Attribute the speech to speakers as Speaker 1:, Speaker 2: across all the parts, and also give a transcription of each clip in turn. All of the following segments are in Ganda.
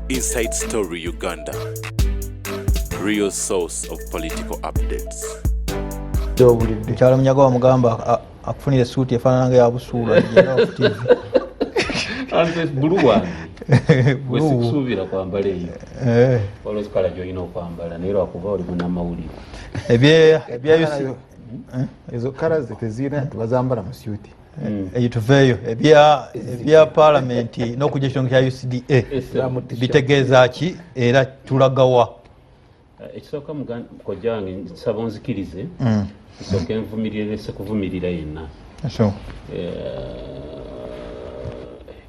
Speaker 1: Inside Story Uganda, real source of political updates.
Speaker 2: Owulidde
Speaker 3: Mukyala Munyaga wamugamba akufunira esuuti efaanana nga yabusuula genda ku TV.
Speaker 4: Bulu wange wesikusuubira kwambala eyo. Waliwo kala gyolina okwambala, naye lwakuba oli munamawulire.
Speaker 3: Ebya UC
Speaker 2: Ezo kala ze tezirina, tebazambala mu suuti.
Speaker 3: Eyo tuveeyo. Ebya palamenti n'okujja ekitongole kya UCDA bitegeeza ki era tulagawa?
Speaker 4: Ekisooka, kojja wange, nsaba onzikirize nsooke nvumirire sekuvumirira yenna.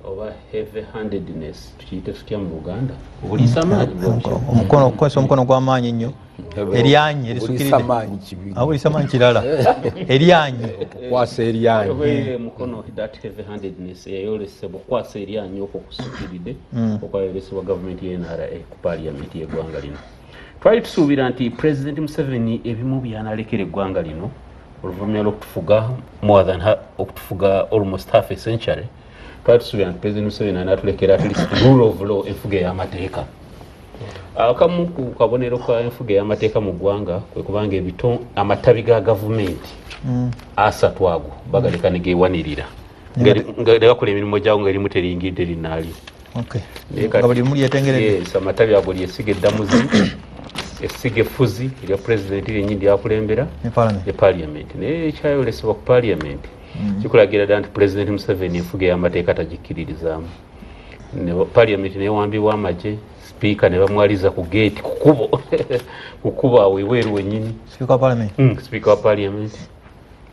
Speaker 4: Oba heavy handedness tukiyite tutya mu Luganda? Obuliisa amaanyi?
Speaker 3: Omukono, okukozesa omukono gw'amaanyi ennyo, eryanyi erisukiridde.
Speaker 5: Amaanyi kibi.
Speaker 3: Abuliisa amaanyi kirala, eryanyi.
Speaker 5: Okukwasa eryanyi.
Speaker 4: Oba mukono, that heavy handedness eyayolesebwa, okukwasa eryanyi okwo kusukiridde okwayolesebwa gavumenti ye NRA ku parliament y'eggwanga lino. Twali tusuubira nti President Museveni ebimu byanalekera eggwanga lino oluvannyuma lw'okutufuga more than okutufuga almost half a century, twali tusuubira nti President Museveni anatulekera at least rule of law, enfuga ey'amateeka. Akamu ku kabonero ka enfuga ey'amateeka mu ggwanga kwe kubanga amatabi ga gavumenti asatu ago bagaleka ne geewanirira nga ne gakola emirimu gyago nga erimu teringidde linaalyo. Naye
Speaker 3: Nga buli limu lyetengeredde.
Speaker 4: Yes, amatabi ago lyesiga eddamuzi, essiga effuzi erya pulezidenti lyenyini lyakulembera,
Speaker 3: ne parliament.
Speaker 4: Ne parliament. Naye ekyayolesebwa ku parliament kikulagira ddala nti President Museveni enfuga ey'amateeka tagikkiririzaamu. Parliament newambibwa amagye, sipiika ne bamwaliza ku geeti, ku kubo awo ebweru wennyini.
Speaker 3: Speaker wa parliament.
Speaker 4: Speaker wa parliament.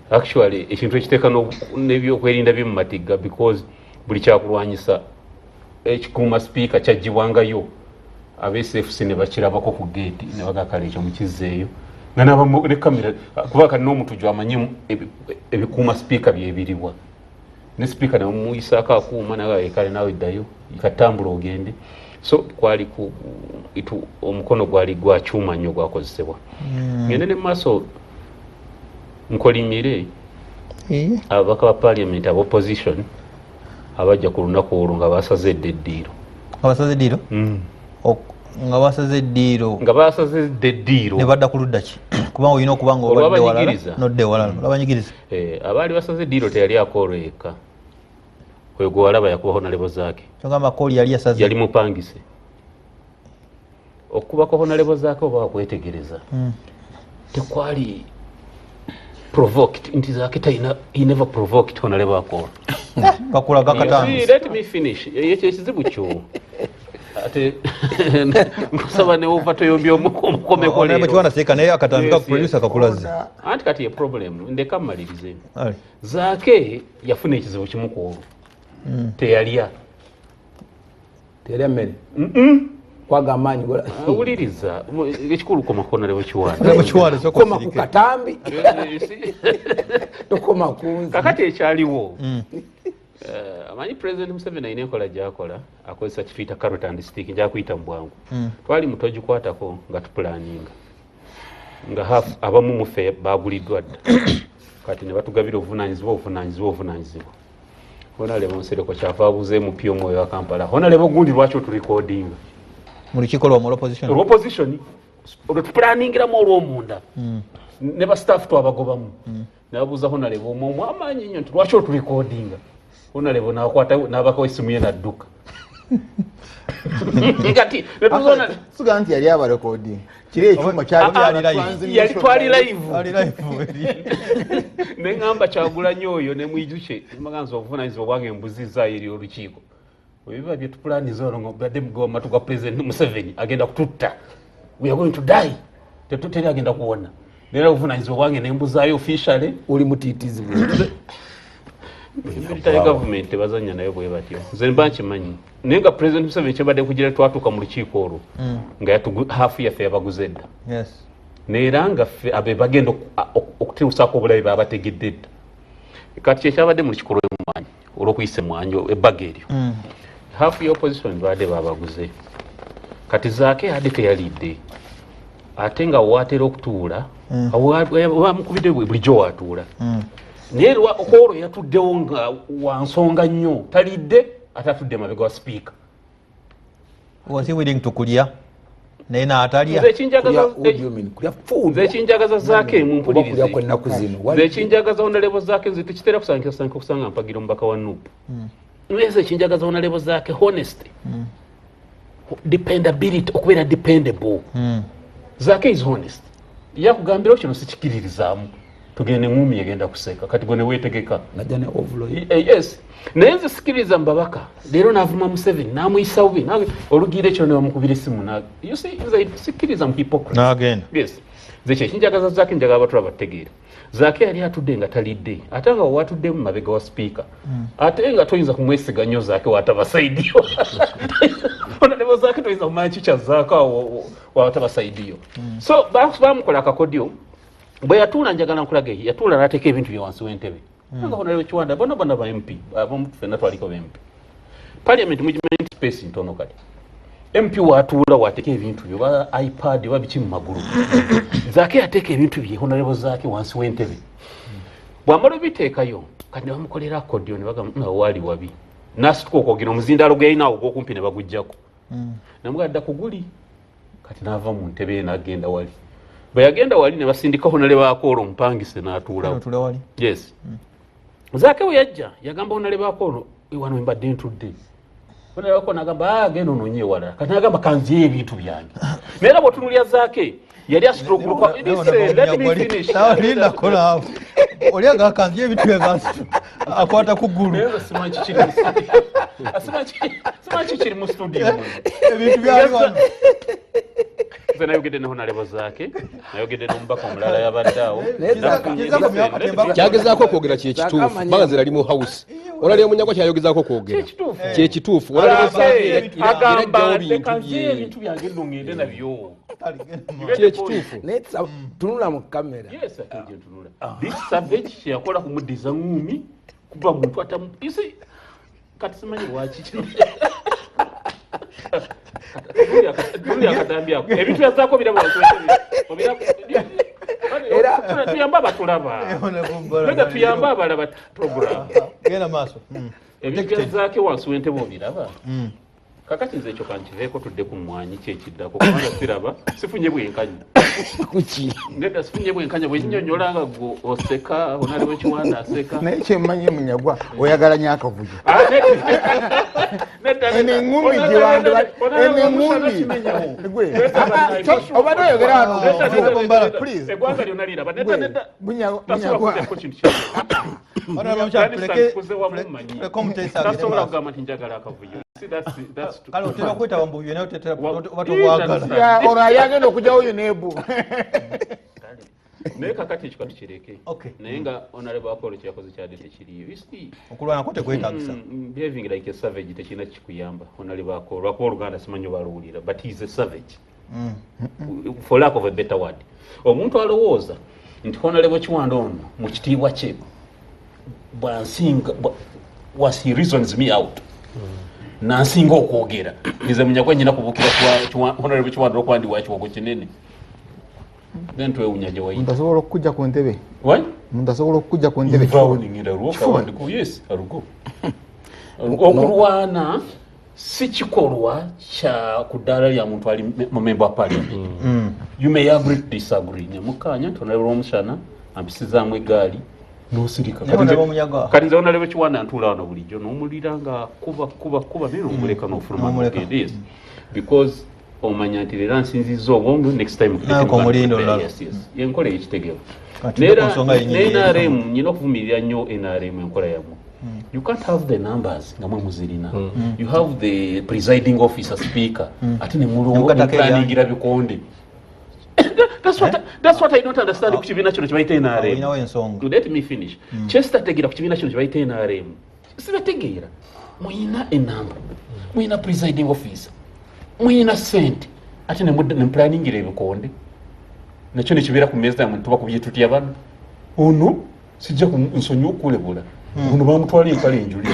Speaker 4: Actually ekintu ekiteeka n'ebyokwerinda bye mu matigga, because buli kyakulwanyisa ekikuuma sipiika kyagibwangayo aba SFC ne bakirabako ku geeti ne bagakala ekyo mukizzeeyo nga nabamu ne kamera, kuba kati n'omutujju amanyi ebikuuma sipiika byebiriwa, ne sipiika nemuyisaako akuuma naye kale naawe ddayo katambula ogende. So kwali ku omukono gwali gwa kyuma nnyo gwakozesebwa. Ngende ne maaso nkolimire ababaka ba parliament aba opposition abajja ku lunaku olwo nga basaze edda eddiiro.
Speaker 3: Nga basaze eddiiro? Nga basaze eddiiro.
Speaker 4: Nga basaze edda eddiiro.
Speaker 3: Ne badda ku ludda ki? Kubanga olina okuba nga obadde walala
Speaker 4: Olwabanyigiriza.
Speaker 3: Nodda ewalala olwabanyigiriza.
Speaker 4: Abaali basaze eddiiro teyali akoolwo yekka, oyo gwe walaba yakuba Honorable Zaake.
Speaker 3: Kyogamba kooli yali yasaze?
Speaker 4: Yali mupangise okubako Honorable Zaake oba wakwetegereza. Tekwali provoked nti Zaake talina, he never provoked Honorable Akol.
Speaker 3: Bakulaga katambi.
Speaker 4: See, let me finish. Ekyo ekizibu kyo ate nkusaba newova toyombya omukomeko.
Speaker 3: Honorable
Speaker 4: leero.
Speaker 3: Kiwanda seeka naye akatambi ka
Speaker 4: Yes.
Speaker 3: producer kakulaze.
Speaker 4: Anti kati ye problem, ndeka mmalirize.
Speaker 3: Ali.
Speaker 4: Zaake yafuna ekizibu kimu ku olwo, teyalya.
Speaker 5: Terya mmere kwaga amaanyi gola.
Speaker 4: Wuliriza, ekikulu koma ku Honorable Kiwanda.
Speaker 3: Honorable Kiwanda, sooka
Speaker 5: Koma ku
Speaker 3: osirike.
Speaker 5: katambi, tokoma kunze.
Speaker 4: Kakati ekyaliwo, amanyi President Museveni alina enkola gyakola, akozesa kifiita carrot and stick. Njakuyita mu bwangu. Twali mutogikwatako nga tupulaninga nga half abamu mufe baguliddwa dda, kati ne batugabira obuvunanyizibwa, obuvunanyizibwa, obuvunanyizibwa. Honorable Nsereko kyava abuuza MP omwoyo wa Kampala, "Honorable gundi, lwaki oturekodinga?"
Speaker 3: Mu lukiiko lwamwe opposition?
Speaker 4: Olwopposition olwo tupulaningiramu olwomunda ne bastaff twabagobamu. Nabuuza Honorable omwomu amaanyi nnyo nti, "Lwaki oturekodinga?" Honorable nakwata nabakawo esimu ye nadduka. Kati netuzoona.
Speaker 2: Suga nti yali abarekoding kiri ekyuma.
Speaker 3: Yali live.
Speaker 4: Yali twali live.
Speaker 3: Ali live.
Speaker 4: Neŋŋamba Kyagulanyi oyo nemwijuke maganza obuvunanyizibwa bwange mbuzizaayo eri olukiiko webiba byetupulaniza olwo nga badde mugewa matu gwa President Museveni agenda kututta, we are going to die, tetuteri agenda kuwona. Naye obuvunanyizibwa bwange nembuzaayo officially.
Speaker 5: Oli mutiitizi.
Speaker 4: Military government tebazanya nayo bwe batyo, nze mba nkimanyi. Naye nga President Museveni kyebadde kugira, twatuuka mu lukiiko olwo nga half yaffe yabaguze dda. Neera nga ffe abe bagenda okutuusaako obulabe babategedde dda. Kati kyekyabadde mu lukiiko lw'emwanyi olwokuyisa emwanyi ebbaga eryo, half ya opposition baadde babaguze. Kati Zaake adde teyalidde, ate nga waatera okutuula bamukubidde bulijjo waatuula. Naye kwolwo yatuddewo nga wa nsonga nnyo, talidde ate atudde mabega wa sipiika.
Speaker 3: Was he willing to kulya naye n'atalya?
Speaker 4: Nze ekinjagaza Zaake mumpulirize, nze ekinjagaza Honorable Zaake, nze tekitera kusankira okusanga mpagira omubaka wa NUP. Nze ekinjagaza Honorable Zaake honesty, dependability, okubeera dependable. Zaake is honest, yakugambirawo kino sikikiririzaamu, tugende ngumi egenda kuseka kati gwe neweetegeka. Yes, naye nze sikiriza mu babaka leero n'avuma Museveni n'amuyisa bubi olugiira ekyo ne bamukubira essimu. You see, nze sikiriza mu hypocrisy. Yes, nze kyekinjagaza Zaake, njagala abatula bategeera. Zaake yali atudde nga talidde, ate nga watudde mu mabega wa sipiika, ate nga toyinza kumwesiga nnyo Zaake watabasaidiyo. Honorable Zaake toyinza kumanya kikya Zaake awo watabasaidiyo. So bamukola akakodyo. Bwe yatuula, njagala nkulage, yatuula n'ateeka ebintu bye wansi w'entebe. Nga Honorable Kiwanda bonna bonna ba MP abamu ffenna twaliko ba MP. Parliament mugimanyi nti space ntono, kati MP watuula wateeka ebintu bye oba iPad oba biki mu magulu. Zaake yateeka ebintu bye, Honorable Zaake, wansi w'entebe. Bw'amala obiteekayo kati ne bamukolera akodyo ne bagamba waali wabi, n'asituka okwogera omuzindaalo gwe yalina awo ogw'okumpi ne baguggyako, namugamba dda kuguli. Kati n'ava mu ntebe ye n'agenda wali. Bwe yagenda wali ne basindika Honorable Akolo omupangise n'atuulawo. Yes, Zaake bwe yajja yagamba Honorable Akolo, wano mbadde ntudde. Honorable Akolo n'agamba genda onoonye ewalala. Kati n'agamba kanziyeyo ebintu byange. Naye era bw'otunuulira Zaake yali asitula.
Speaker 3: Oli agakanziyo ebintu byange akwata ku ggulu.
Speaker 4: Simanyi kikiri mu studio.
Speaker 3: Ebintu byali wano.
Speaker 4: Nze nayogedde ne Honorable Zaake, nayogedde n'omubaka omulala yabadde awo.
Speaker 6: Kyagezaako okwogera kyekituufu, kubanga nze nali mu house. Olali omunyagwa kyayogezaako okwogera kyekituufu.
Speaker 4: Agamba kanziyeyo ebintu byange nno ngende nabyo.
Speaker 6: Kyekituufu.
Speaker 5: Tunula mu kamera.
Speaker 4: Yes, ate ntunula. This savage kyeyakola kumuddiza ngumi kuba muntu atamu. You see, kati simanyi lwaki kino. Akatambi ako ebintu yazaako biraba, tuyambe abatulaba, ega tuyambe abalaba program.
Speaker 3: Genda maaso.
Speaker 4: Ebintu byazaako wansi w'entebe obiraba. Kakati nze ekyo kankiveeko, tudde ku mmwanyi kyekiddako, kubanga siraba sifunye bwenkanya.
Speaker 5: Kuki?
Speaker 4: Nedda, sifunye bwenkanya. Bwekinyonyola nga gwe oseka, Honorable Kiwanda aseka.
Speaker 2: Naye kyemmanyi, Munyagwa oyagala nnyo akavuyo. Eno eŋŋumi eno eŋŋumi obadde oyogera wano, please.
Speaker 4: Eggwanga lyonna liraba. Nedda, nedda.
Speaker 2: Munyagwa.
Speaker 4: Tasobola kugamba nti njagala akavuyo.
Speaker 3: Kale otera okwetaba mu buvuyo naye oba tobwagala.
Speaker 2: Ono ayagenda okugyawo UNEB.
Speaker 4: Naye kakati ekyo katukireke, naye nga Honorable Akolo kyeyakoze kyadde tekiriyo.
Speaker 3: Okulwanako tekwetagisa.
Speaker 4: Behaving like a savage tekirina kikuyamba. Honorable Akolo, lwakuba oluganda simanyi obaluwulira, but he is a savage, for lack of a better word. Omuntu alowooza nti Honorable Kiwanda ono mu kitiibwa kye bwansinga, was he reasons me out, nansinga okwogera, nze Munyagwa nyina kubukira Honorable Kiwanda okuba ndi wakiwogo kinene, then twewunya gye wayita.
Speaker 2: Omuntu asobola okukujja ku ntebe, omuntu asobola okukujja ku ntebe.
Speaker 4: Yes, alugo okulwana si kikolwa kya ku ddaala lya muntu ali mu member wa parliament. You may agree to disagree. Nemukkaanya nti Honorable Omushana ampisizaamu eggaali, nosirika. Kati nze Honorable Kiwanda ntuula wano bulijjo n'omulira nga kuba kuba kuba, naye nomuleka n'ofuluma. Yes, because omanya nti leero nsinzizza obwongo, next time. Yenkola eyekitegeevu. Ne NRM nyina okuvumirira nnyo NRM enkola yammwe. You can't have the numbers nga mwe muzirina, you have the presiding officer, speaker, ate nemulaningira bikonde. That's what I don't understand ku kibiina kino kyebayita NRM. Let me finish. Kyesitategeera ku kibiina kino kyebayita NRM, sibategeera. Muyina enamba, muyina presiding officer, muyina sente, ate nemplaningira ebikonde, nakyo nekibeera ku meza yamwe. Tuba kubye tutya bano? Ono sijja nsonyi okulebula ono, bamutwala empale enjuli.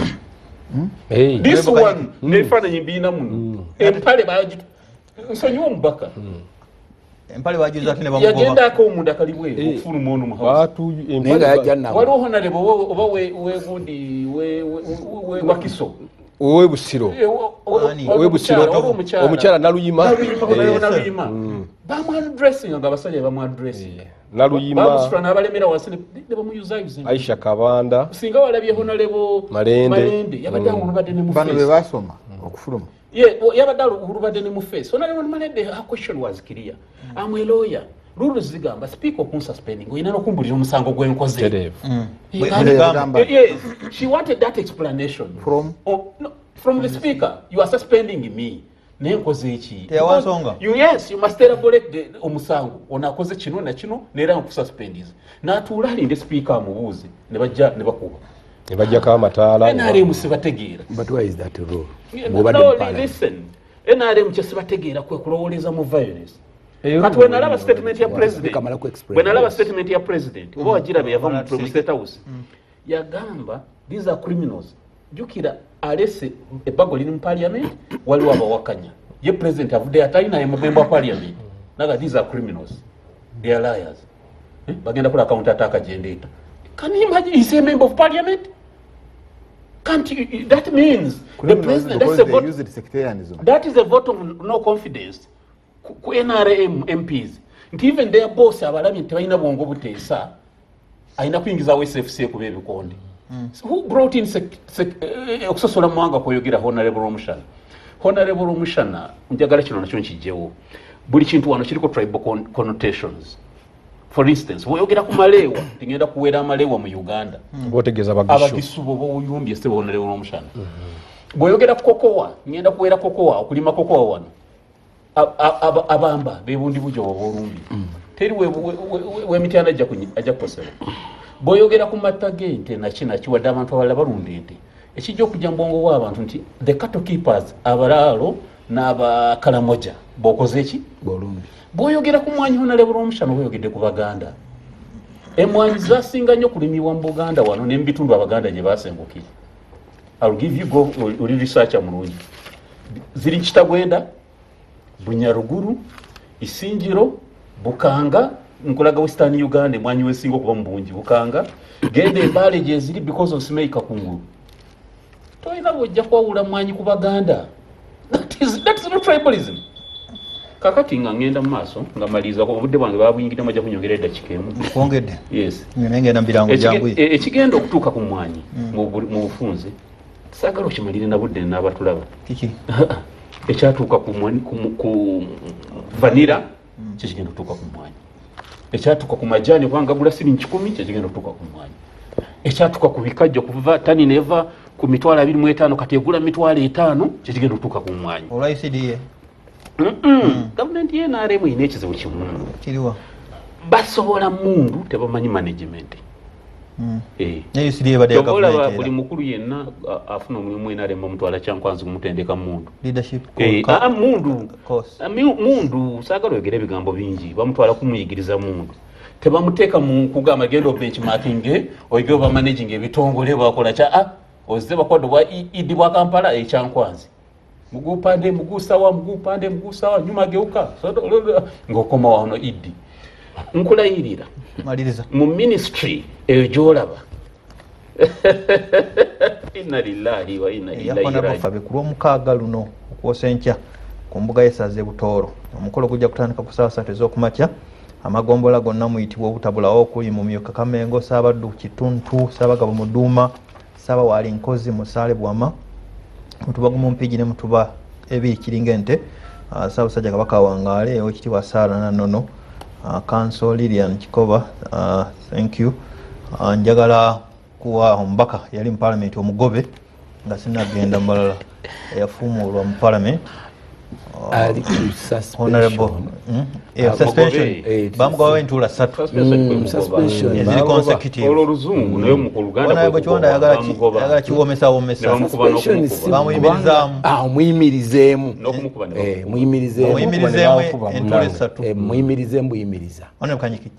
Speaker 4: This one nebifaananyi mbiina muno, empale nsonyiwa omubaka.
Speaker 3: Empale bagiza ate ne bamugoba.
Speaker 4: Yagendako omunda kali bweru okufuluma ono mu house.
Speaker 5: Naye nga yajja nabo.
Speaker 4: Waliwo honorable oba wegundi wakiso.
Speaker 6: Owebusiro.
Speaker 3: Ani?
Speaker 6: Owebusiro, omukyala Naluyima.
Speaker 4: Naluyima bamwadressinga nga abasajja bamwadressinga.
Speaker 6: Naluyima.
Speaker 4: Bamusitula n'abalemera wansi ne bamuyuzayuza.
Speaker 6: Aisha Kabanda.
Speaker 4: Singa walabye Honorable
Speaker 6: Malende.
Speaker 4: Malende yabadde awulubadde ne mu
Speaker 2: Bano be
Speaker 4: face.
Speaker 2: basoma okufuluma.
Speaker 4: Ye, yabadde awulubadde ne mu face. Honorable Malende, her question was clear: "I'm a lawyer. Rules zigamba speaker okunsuspending olina n'okumbulira omusango gwenkoze."
Speaker 6: Tereevu.
Speaker 3: Bwe-
Speaker 4: Yes, she wanted that explanation.
Speaker 2: From?
Speaker 4: Oh, no, from the speaker. "You are suspending me, naye nkoze eki?"
Speaker 3: Teyawa nsonga?
Speaker 4: Yes, you must elaborate omusango. Ono akoze kino na kino, neera nkususpendize. N'atuula alinde speaker amubuuze, ne bajja ne bakuba.
Speaker 6: Ne bajjako amataala.
Speaker 4: NRM sibategeera.
Speaker 5: But why is that rule?
Speaker 4: Yeah,
Speaker 5: Bw'obadde
Speaker 4: no,
Speaker 5: mu parliament.
Speaker 4: listen, NRM kyesibategeera kwe kulowooleza mu violence. Kati wenalaba statement ya president,
Speaker 5: Kamala ku explain.
Speaker 4: bwenalaba statement ya president, oba wagiraba, yava mu State House, yagamba these are criminals. Jukira alese ebbago liri mu parliament, waliwo abawakanya. Ye president avuddeyo, atalina ye mubembe wa parliament, naga these are criminals, they are liars. Eh, bagenda kola counter attack gyendeeta. Can you imagine? He's a member of parliament. Can't you, that means the
Speaker 2: Criminals
Speaker 4: president, that's
Speaker 2: because
Speaker 4: a
Speaker 2: they
Speaker 4: vote.
Speaker 2: used sectarianism.
Speaker 4: That is a vote of no confidence ku NRM MPs, nti even their boss abalabye nti tebalina bwongo buteesa, alina kuyingizawo SFC kuba ebikonde. So who brought in okusosola muwanga kweyogera? Honorable Omushana, Honorable Omushana, njagala kino nakyo nkijjewo. Buli kintu wano kiriko tribal connotations. For instance, bweyogera ku maleewa, tingenda kuwera amaleewa mu Uganda,
Speaker 6: Oba otegeeza Bagishu.
Speaker 4: Abagisu boba oyumbye, sebo Honorable Omushana. Bw'oyogera ku kokowa, ngenda kuwera kokowa, okulima kokowa wano, abamba bebundi bujo oba olumbi teri wemityana ajja kukosebwa. Bw'oyogera ku mata g'ente naki naki, wadde abantu abalala balunda ente, ekijja okujja mu bwongo bw'abantu nti the cattle keepers, abalaalo n'abakalamoja, bw'okoze eki?
Speaker 5: Bolumbi.
Speaker 4: Bw'oyogera ku mwanyi, Honorable Omushana, oba oyogedde ku Baganda. Emwanyi zasinga nnyo kulimibwa mu Buganda wano ne mu bitundu Abaganda gye basengukira. I'll give you, go oli researcher mulungi. Ziri Kitagwenda, Bunyaruguru, Isingiro, Bukanga. Nkulaga Western Uganda, emwanyi wesinga okuba mu bungi Bukanga. Genda Embaale gyeziri because of Simei Kakungulu. Tolina bwojja kwawula mwanyi ku Baganda. That is not tribalism. Kakati nga ngenda mu maaso, nga maliriza, obudde bwange babuyingiremu, ajja kunyongera eddakiika emu.
Speaker 3: Kwongedde.
Speaker 4: Yes.
Speaker 3: Naye ngenda mubirango janguye.
Speaker 4: Ekigenda okutuuka ku mwanyi mu bufunze, saagala okimalire na budde n'abatulaba.
Speaker 3: Kiki?
Speaker 4: Ekyatuuka ku vanilla kyekigenda okutuuka ku mwanyi. Ekyatuuka ku majaani kubanga gagula siringi 100, kyekigenda okutuuka ku mwanyi. Ekyatuuka ku bikajjo, kuva tani neva ku 25,000, kati egula 50,000, kyekigenda okutuuka ku mwanyi.
Speaker 3: Olwa UCDA.
Speaker 4: Gavumenti ye NRM erina ekizibu kimu.
Speaker 3: Kiriwa?
Speaker 4: Basobola mundu, tebamanyi management. Eh.
Speaker 3: Ne UCDA ebadde ya
Speaker 4: Kyova olaba
Speaker 3: gavumenti
Speaker 4: buli
Speaker 3: era.
Speaker 4: mukulu yenna afuna omulimu NRM bamutwala Kyankwanzi kumutendeka mundu.
Speaker 3: Leadership
Speaker 4: Eh, mundu.
Speaker 3: course.
Speaker 4: Mundu, saagala oyogera ebigambo bingi. Bamutwala kumuyigiriza mundu, tebamuteeka mu kugamba genda obenchmarking, oyige oba managing ebitongole bakola kya ozze bakwadde obwa idi bwa Kampala ekyankwanzi, mugupande mugusawa, mugupande mugusawa, nyuma geuka. Ng'okoma wano idi nkulayirira.
Speaker 3: Maliriza.
Speaker 4: Mu ministry eyo gyolaba, inna lillahi wa inna ilaihi
Speaker 3: Honorable
Speaker 4: rajiun.
Speaker 3: Fabe, ku Lwomukaaga luno okwosa enkya ku mbuga y'essaza e Butooro, omukolo gujja kutandika ku ssaawa 3 ez'okumakya. Amagombola gonna muyitibwa obutabulawo, okuli Mumyuka Kamengo, Saabaddu Kituntu, Saabagabo Muduuma, Saabawaali Nkozi, Musaale Bwama, Mutuba gumu Mpigi ne Mutuba ebiri kiringa ente. Ssaabasajja Kabaka awangaale. Owekitiibwa Saara Nanono, Counsel Lilian Kikoba, thank you. Njagala kuwa omubaka yali mu parliament omugobe, nga sinagenda mubalala, eyafuumuulwa mu parliament.
Speaker 5: Ali ku
Speaker 3: Honorable
Speaker 5: suspension.
Speaker 3: Suspension.
Speaker 4: Mugobe.
Speaker 3: Bamugabawo entuula ssatu
Speaker 4: Suspension kwe mugoba.
Speaker 5: Suspension.
Speaker 3: eziri
Speaker 6: Bamugoba.
Speaker 3: consecutive.
Speaker 4: Olwo oluzungu naye mu Luganda.
Speaker 3: Honorable Kiwanda ayagala
Speaker 4: Bamugoba.
Speaker 3: ayagala kiwomesawomesa.
Speaker 4: Ne bamukuba
Speaker 5: Suspension si
Speaker 4: n'okumukuba.
Speaker 3: Bamuyimirizaamu.
Speaker 5: Omuyimirizeemu.
Speaker 4: N'okumukuba ne
Speaker 5: Eh,
Speaker 4: bamukuba.
Speaker 5: muyimirizeemu.
Speaker 3: Omuyimirizeemu
Speaker 2: Bamukuba
Speaker 3: entuula
Speaker 2: munange.
Speaker 3: esatu.
Speaker 5: Eh, muyimirizeemu buyimiriza.
Speaker 3: Honorable Kanyiki,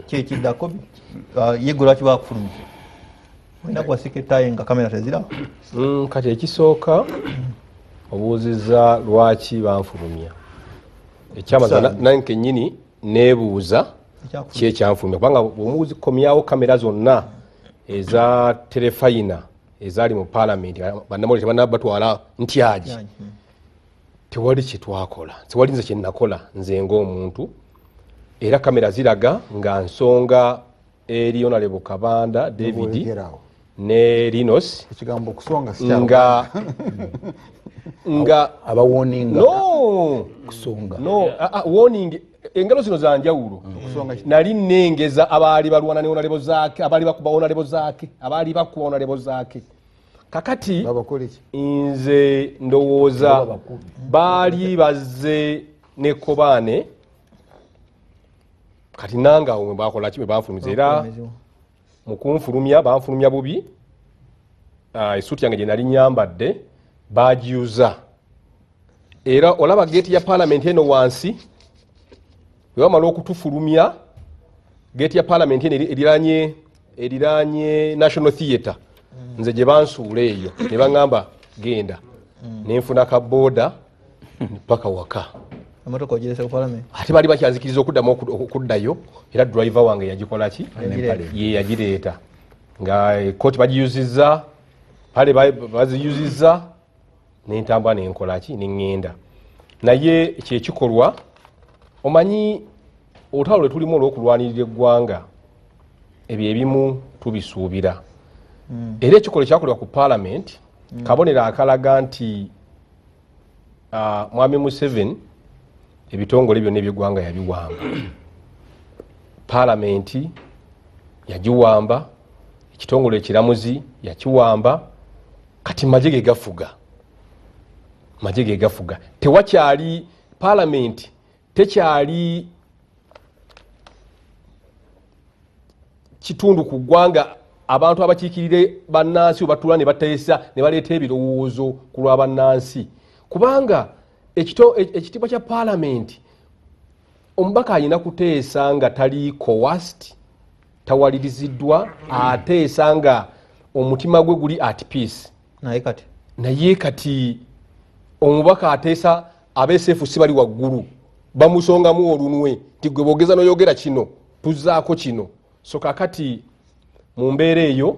Speaker 3: kyekiddako ye gwe lwaki bakufulumya? Olina kuwasika ettaayi nga kamera teziraba.
Speaker 6: Kati ekisooka obuuzizza lwaki banfulumya. Ekyamazima nange kennyini neebuuza
Speaker 3: Ekyakufulumya.
Speaker 6: ki ekyanfulumya, kubanga bwomukomyawo kamera zonna eza terefayina. Ezaali mu palamenti, bannamawulire tebanaba batwala ntyaji. Tewali kyetwakola, tewali nze kyenakola nze ng'omuntu, era kamera ziraga nga nsonga eri Honorable Kabanda David
Speaker 2: Bwolekerawo.
Speaker 6: ne Linos.
Speaker 2: Ekigambo okusonga si kya
Speaker 6: nga
Speaker 5: Abawoninga.
Speaker 6: No.
Speaker 5: Kusonga.
Speaker 6: No, warning, engalo zino za njawulo.
Speaker 2: Okusonga
Speaker 6: Nali nengeza abaali balwana ne Honorable Zaake, abaali bakuba Honorable Zaake, abaali bakuba Honorable Zaake. Kakati
Speaker 2: babakola ki?
Speaker 6: Nze ndowooza baali bazze ne kobaane, kati nange awo mwe bakola ki, mwe banfulumiza. Era mu kunfulumya banfulumya bubi. Esuuti yange gye nali nyambadde bagiyuza, era olaba geeti ya paalamenti eno wansi, bwe bamala okutufulumya, geeti ya paalamenti eno eriranye National Theatre, nze gye bansuula eyo ne baŋŋamba genda, nenfuna ka booda paka waka.
Speaker 3: Emotoka ogirese ku palamenti?
Speaker 6: Ate baali bakyanzikiriza okuddamu okuddayo, era driver wange yagikola ki?
Speaker 3: Yagireeta.
Speaker 6: Ye yagireeta nga ekooti bagiyuzizza, pale baziyuzizza, nentambula nenkola ki, neŋŋenda. Naye kyekikolwa, omanyi olutalo lwe tulimu olw'okulwanirira eggwanga, ebyo ebimu tubisuubira. Era ekikolwa ekyakolebwa ku paalamenti kabonero akalaga nti mwami Museveni ebitongole byonna ebyeggwanga yabiwamba. Paalamenti yagiwamba, ekitongole ekiramuzi yakiwamba, kati maje ge gafuga, maje ge gafuga. Tewakyali paalamenti, tekyali kitundu ku ggwanga abantu abakiikirire bannansi webatula ne bateesa ne baleeta ebirowoozo ku lwa bannansi, kubanga ekitiibwa kya paalamenti, omubaka alina kuteesa nga tali coerced, tawaliriziddwa, ateesa nga omutima gwe guli at peace.
Speaker 3: Naye kati?
Speaker 6: Naye kati omubaka ateesa, abesefu si bali waggulu bamusongamu olunwe nti gwe bwogeza noyogera kino tuzaako kino. So kakati mu mbeera eyo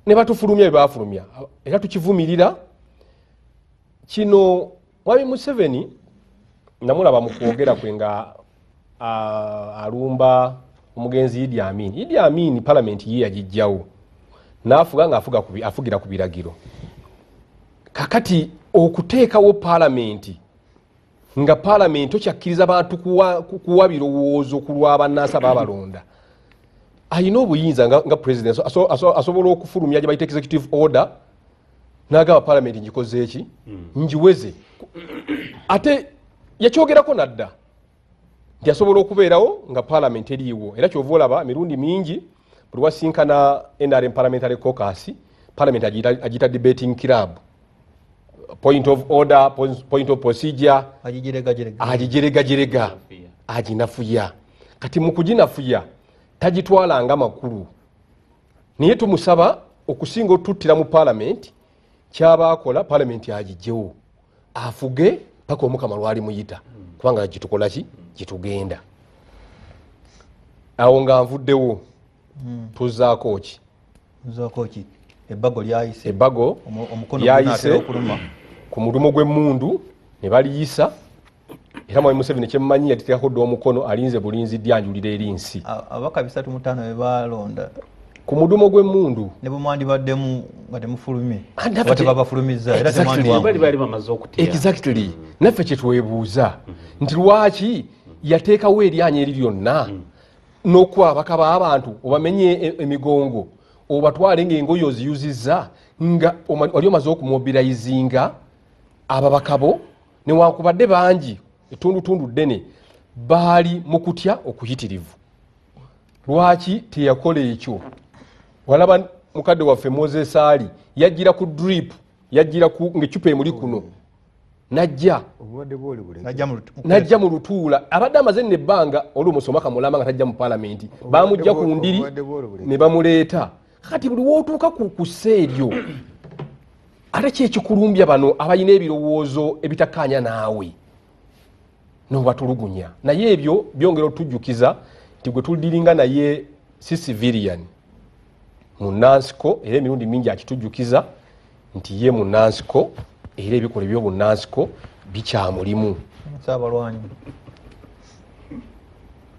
Speaker 6: ne batufulumya bye bafulumya, era tukivumirira kino. Mwami Museveni namulaba mu kwogera kwe nga alumba omugenzi Idi Amin. Idi Amin palamenti ye yagijjawo n'afuga nga afugira ku biragiro. Kakati okuteekawo palamenti nga palamenti okyakkiriza bantu kuwa birowoozo ku lwa bannansi ababalonda, alina obuyinza nga president asobola okufulumya gye bayita executive order n'agamba palamenti ngikoze eki, ngiweze. Ate yakyogerako nadda nti asobola okubeerawo nga palamenti eriiwo, era kyova olaba emirundi mingi buli wasinkana NRM parliamentary caucus, palamenti agiyita debating club, point of order, point of procedure.
Speaker 3: Agigiregagerega.
Speaker 6: Agigeregagerega, aginafuya. Kati mu kuginafuya tagitwala nga makulu, naye tumusaba okusinga otuttira mu palamenti, kyaba akola palamenti agijjewo afuge paka omukama lwali muyita, kubanga gitukola ki, gitugenda awo nga nvuddewo. Tuzaako ki?
Speaker 3: Nzaako ki? Ebbago lyayise.
Speaker 6: Ebbago
Speaker 3: Omukono
Speaker 6: lyayise.
Speaker 3: Gunaatera okuluma.
Speaker 6: Ku mudumu gw'emmundu ne baliyisa, era mwami Museveni kyemmanyi yatiteekako dda omukono, alinze bulinzi dyanjulira eri nsi.
Speaker 3: Ababaka 35 be balonda
Speaker 6: ku mudumu gw'emmundu.
Speaker 3: Ne bwe mwandibaddemu nga temufulumye
Speaker 6: Ah, naffe
Speaker 3: oba tebabafulumizza era
Speaker 6: Exactly.
Speaker 3: temwandiwanguye.
Speaker 4: Bali bamaze okutya.
Speaker 6: Exactly, naffe kyetwebuuza nti lwaki yateekawo eryanyi eri lyonna n'okuba ababaka b'abantu obamenye emigongo, obatwale ng'engoye oziyuzizza, nga wali omaze okumobilizinga ababaka bo, newankubadde bangi ettundutundu ddene baali mu kutya okuyitirivu. Lwaki teyakola ekyo? Walaba mukadde waffe Moses Ali yajjira ku drip, yajjira ku ng'eccupa emuli kuno najja.
Speaker 2: Obulwadde bwoli buleke.
Speaker 3: Najja mu
Speaker 6: Najja mu lutuula, abadde amaze nno ebbanga olwomusoma kamulama nga tajja mu paalamenti, bamujja ku ndiri
Speaker 2: Obulwadde bwoli buleke.
Speaker 6: ne bamuleeta. Kati buli wootuuka ku ssa eryo, ate ki ekikulumbya bano abalina ebirowoozo ebitakkaanya naawe n'obatulugunya? Naye ebyo byongera otujjukiza nti gwe tuliringa naye si civilian. Munansiko, era emirundi mingi akitujjukiza nti ye munansiko, era ebikolwa ebyobunansiko bikyamulimu.
Speaker 3: Saabalwanyi.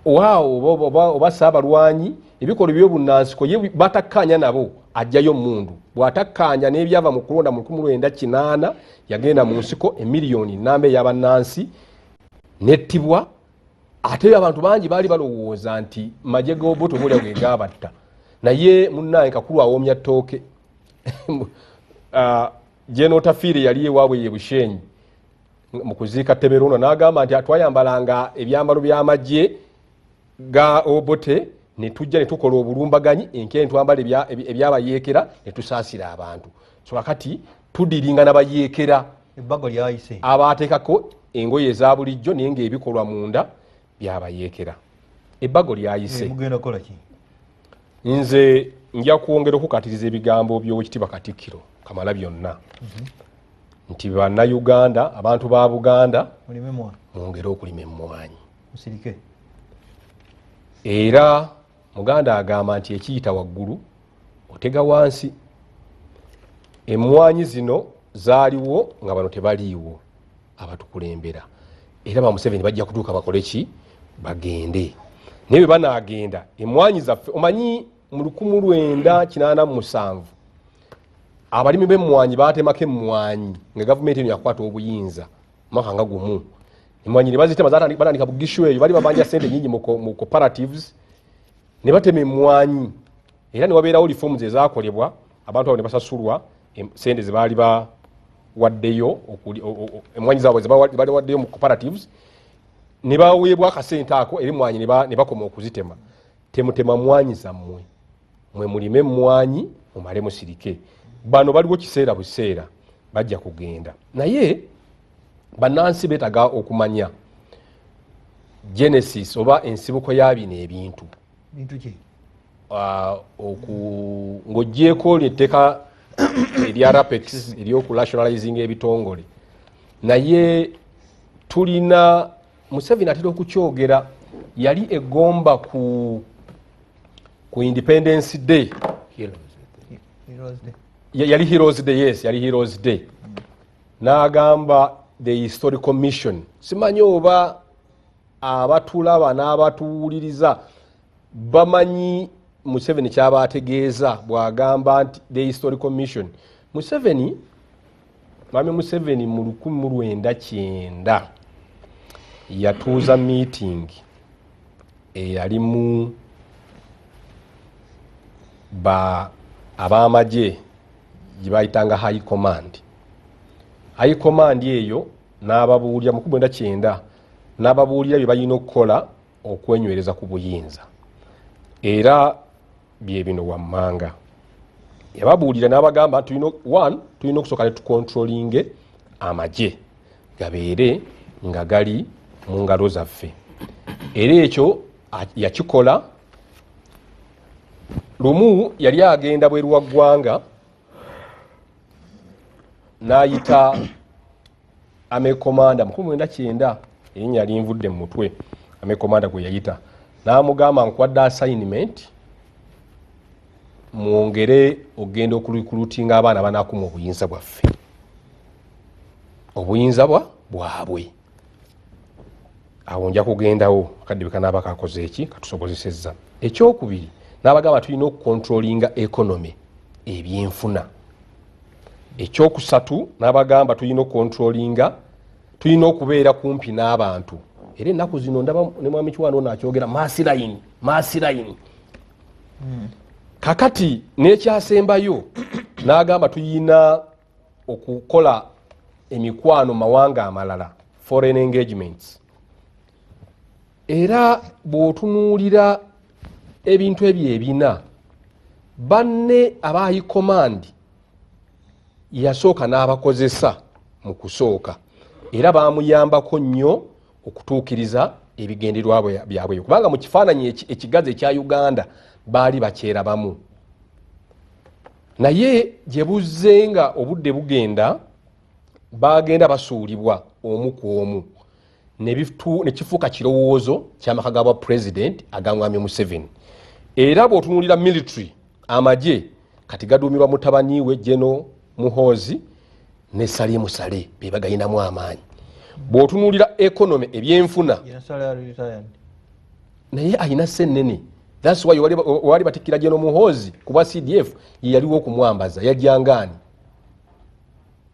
Speaker 6: Waawo, oba saabalwanyi, ebikolwa ebyobunansiko ye batakkaanya nabo, ajjayo mundu bw'atakkaanya n'ebyava mu kulonda mu 1980. Yagenda mu nsiko, emiliyoni namba ey'abannansi nettibwa. Ate abantu bangi baali balowooza nti magye g'Obote obaolya ge gaabatta, naye munnaye kakulu awoomya ttooke. Gen Otafiire yali ewaabwe ye Bushenyi mu kuziika Teberono, n'agamba nti twayambalanga ebyambalo by'amagye ga Obote ne tujja ne tukola obulumbaganyi, enkya ne twambala ebyabayeekera ne tusaasira abantu. So kakati tudiringa nabayeekera.
Speaker 3: Ebbago lyayise.
Speaker 6: Abateekako engoye eza bulijjo, naye ngaebikolwa munda byabayeekera. Ebbago lyayise.
Speaker 3: Mugenda kukola ki?
Speaker 6: Nze nja kwongera okukatiriza ebigambo by'Owekitiibwa Katikkiro Kamala byonna nti Bannayuganda, abantu ba Buganda,
Speaker 3: mulime mwa
Speaker 6: mwongere okulima emmwanyi.
Speaker 3: Musirike.
Speaker 6: Era Muganda agamba nti ekiyita waggulu otega wansi. Emmwanyi zino zaaliwo nga bano tebaliiwo abatukulembera, era ba Museveni bajja kutuuka bakole ki? Bagende. Naye bwe banaagenda, emmwanyi zaffe, omanyi mu 1987 abalimi b'emmwanyi batemako emmwanyi nga gavumenti eno yakwata obuyinza mwaka nga gumu. Emmwanyi ne bazitema, batandika Bugishu eyo, bali babanja sente nyingi mu cooperatives, ne batema emmwanyi, era ne wabeerawo reforms ezakolebwa, abantu abo ne basasulwa sente zebaali bawaddeyo, emmwanyi zaabwe zebaali waddeyo mu cooperatives, ne baweebwa akasente ako, era emmwanyi ne bakoma okuzitema. Temutema mwanyi zammwe, mwe mulime emmwanyi mumale musirike. Bano baliwo kiseera buseera, bajja kugenda. Naye bannansi beetaga okumanya genesis oba ensibuko ya bino ebintu.
Speaker 3: Bintu ki?
Speaker 6: Ng'oggyeeko etteeka erya Rapex eryokurationalizing ebitongole, naye tulina Museveni atera okukyogera, yali egomba ku Independence Day.
Speaker 3: Heroes Day.
Speaker 6: Yali Heroes Day, yes, yali Heroes Day, n'agamba the historical mission. Simanyi oba abatulaba n'abatuwuliriza bamanyi Museveni kyaba ategeeza bw'agamba nti the historical mission. Museveni, Mwami Museveni, mu 1990 yatuuza meeting eyalimu ba ab'amagye gye bayitanga high command. High command eyo n'ababuulira mu 1990, n'ababuulira bye balina okukola okwenywereza ku buyinza, era bye bino wammanga. Yababuulira n'abagamba, tulina one, tulina okusooka ne tucontrollinge amagye gabeere nga gali mu ngalo zaffe. Era ekyo yakikola. Lumu yali agenda bweru wa ggwanga, n'ayita army commander mu 1990, erinnya linvudde mu mutwe, army commander gwe yayita n'amugamba, "Nkuwadde assignment, mwongere ogenda okurecruitinga abaana banakuma obuyinza bwaffe, obuyinza bwabwe. Awo nja kugendawo akadde bwe kakoze eki katusobozesezza." Ekyokubiri n'abagamba, tulina okucontrollinga economy, ebyenfuna. Ekyokusatu n'abagamba, tulina okucontrollinga, tulina okubeera kumpi n'abantu. Era ennaku zino ndaba ne Mwami Kiwanda ono akyogera, mass line, mass line. Kakati n'ekyasembayo n'agamba, tuyina okukola emikwano mawanga amalala, foreign engagements. Era bw'otunuulira ebintu ebyo ebina, banne aba high command yasooka n'abakozesa mu kusooka, era bamuyambako nnyo okutuukiriza ebigendererwa byabwe, kubanga mu kifaananyi ekigazi ekya Uganda baali bakyerabamu. Naye gye buzze nga obudde bugenda, bagenda basuulibwa omu ku omu, ne kifuuka kirowoozo kyamaka ga bwa president aga Mwami Museveni. Era bw'otunuulira military, Amagye kati gaduumirwa mutabani we Geno Muhoozi ne Salimu Sale, be bagayinamu amaanyi. Bw'otunuulira economy, ebyenfuna, naye ayina sennene. That's why wali batikkira Geno Muhoozi kuba CDF ye yaliwo okumwambaza. Yajjangaani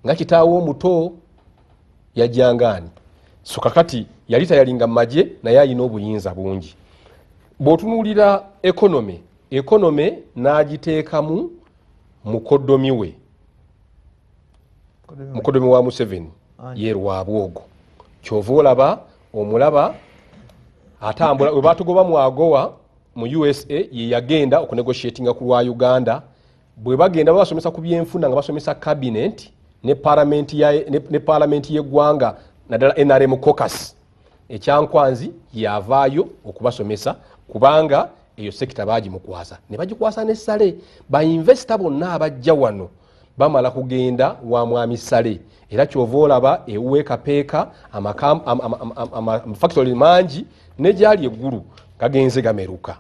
Speaker 6: nga kitaawe omuto yajjangaani. So kakati yali tayalinga mumagye, naye ayina obuyinza bungi. Bw'otunuulira economy, economy n'agiteekamu mukoddomi we, mukoddomi wa Museveni ye Rwabwogo. Kyova olaba omulaba atambula. We batugoba mu AGOA mu USA, ye yagenda okunegotiatinga ku lwa Uganda. Bwe bagenda babasomesa ku byenfuna, nga basomesa cabinet ne parliament y'eggwanga, naddala NRM caucus ekyankwanzi, yavaayo okubasomesa, kubanga eyo sector bagimukwasa ne bagikwasa ne Sale. Bainvesita bonna abajja wano bamala kugenda wa mwami Sale. Era kyova olaba ewuwe Kapeeka amafactory mangi negyali eggulu gagenze gameruka.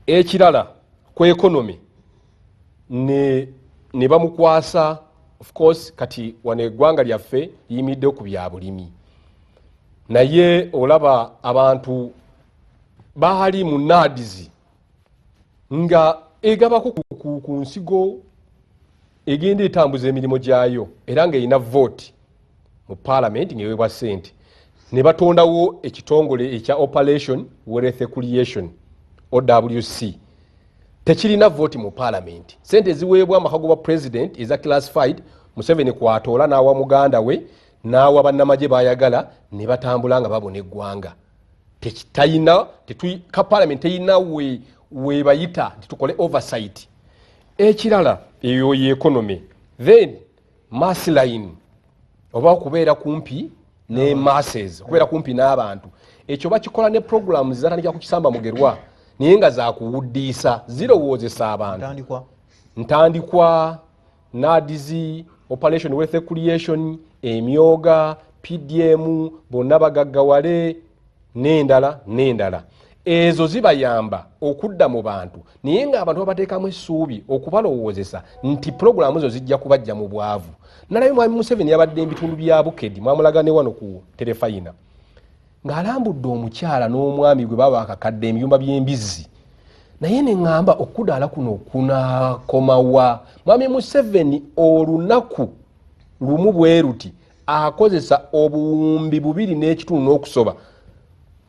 Speaker 6: Ekirala ku economy ne bamukwasa, of course kati wano eggwanga lyaffe liyimiriddewo ku bya bulimi, naye olaba abantu baali mu NAADS nga egabako ku nsigo, egenda etambuza emirimu gyayo, era ngaerina vote mu parliament, ngaeweebwa sente. Ne batondawo ekitongole ekya Operation Wealth Creation, OWC. Tekirina vote mu parliament. Sente eziweebwa amaka gwa president eza classified, Museveni kwatoola n'awa muganda we, n'awa bannamagye bayagala, ne batambula nga babona eggwanga. Tekitayina ka parliament, teyina webayita nti tukole oversight. Ekirala, eyo ye economy. Then mass line, oba okubeera kumpi ne masses, okubeera kumpi n'abantu, ekyo bakikola ne programs zatandikira ku Kisamba Mugerwa, naye nga zakuwuddiisa, zirowoozesa abantu.
Speaker 3: Ntandikwa.
Speaker 6: Ntandikwa, NAADS, Operation Wealth Creation, emyoga, PDM, bonna bagaggawale, n'endala n'endala. Ezo zibayamba okudda mu bantu, naye ng'abantu babateekamu essuubi okubalowoozesa nti puroguramu zo zijja kubajja mu bwavu. Nalabye mwami Museveni yabadde ebitundu bya Bukedi, mwamulaga ne wano ku terefayina ng'alambudde omukyala n'omwami gwe baba akakadde ebiyumba by'embizzi. Naye neŋŋamba, okudaala kuno kunakomawa? Mwami Museveni olunaku lumu bwe ruti akozesa 2500 n'okusoba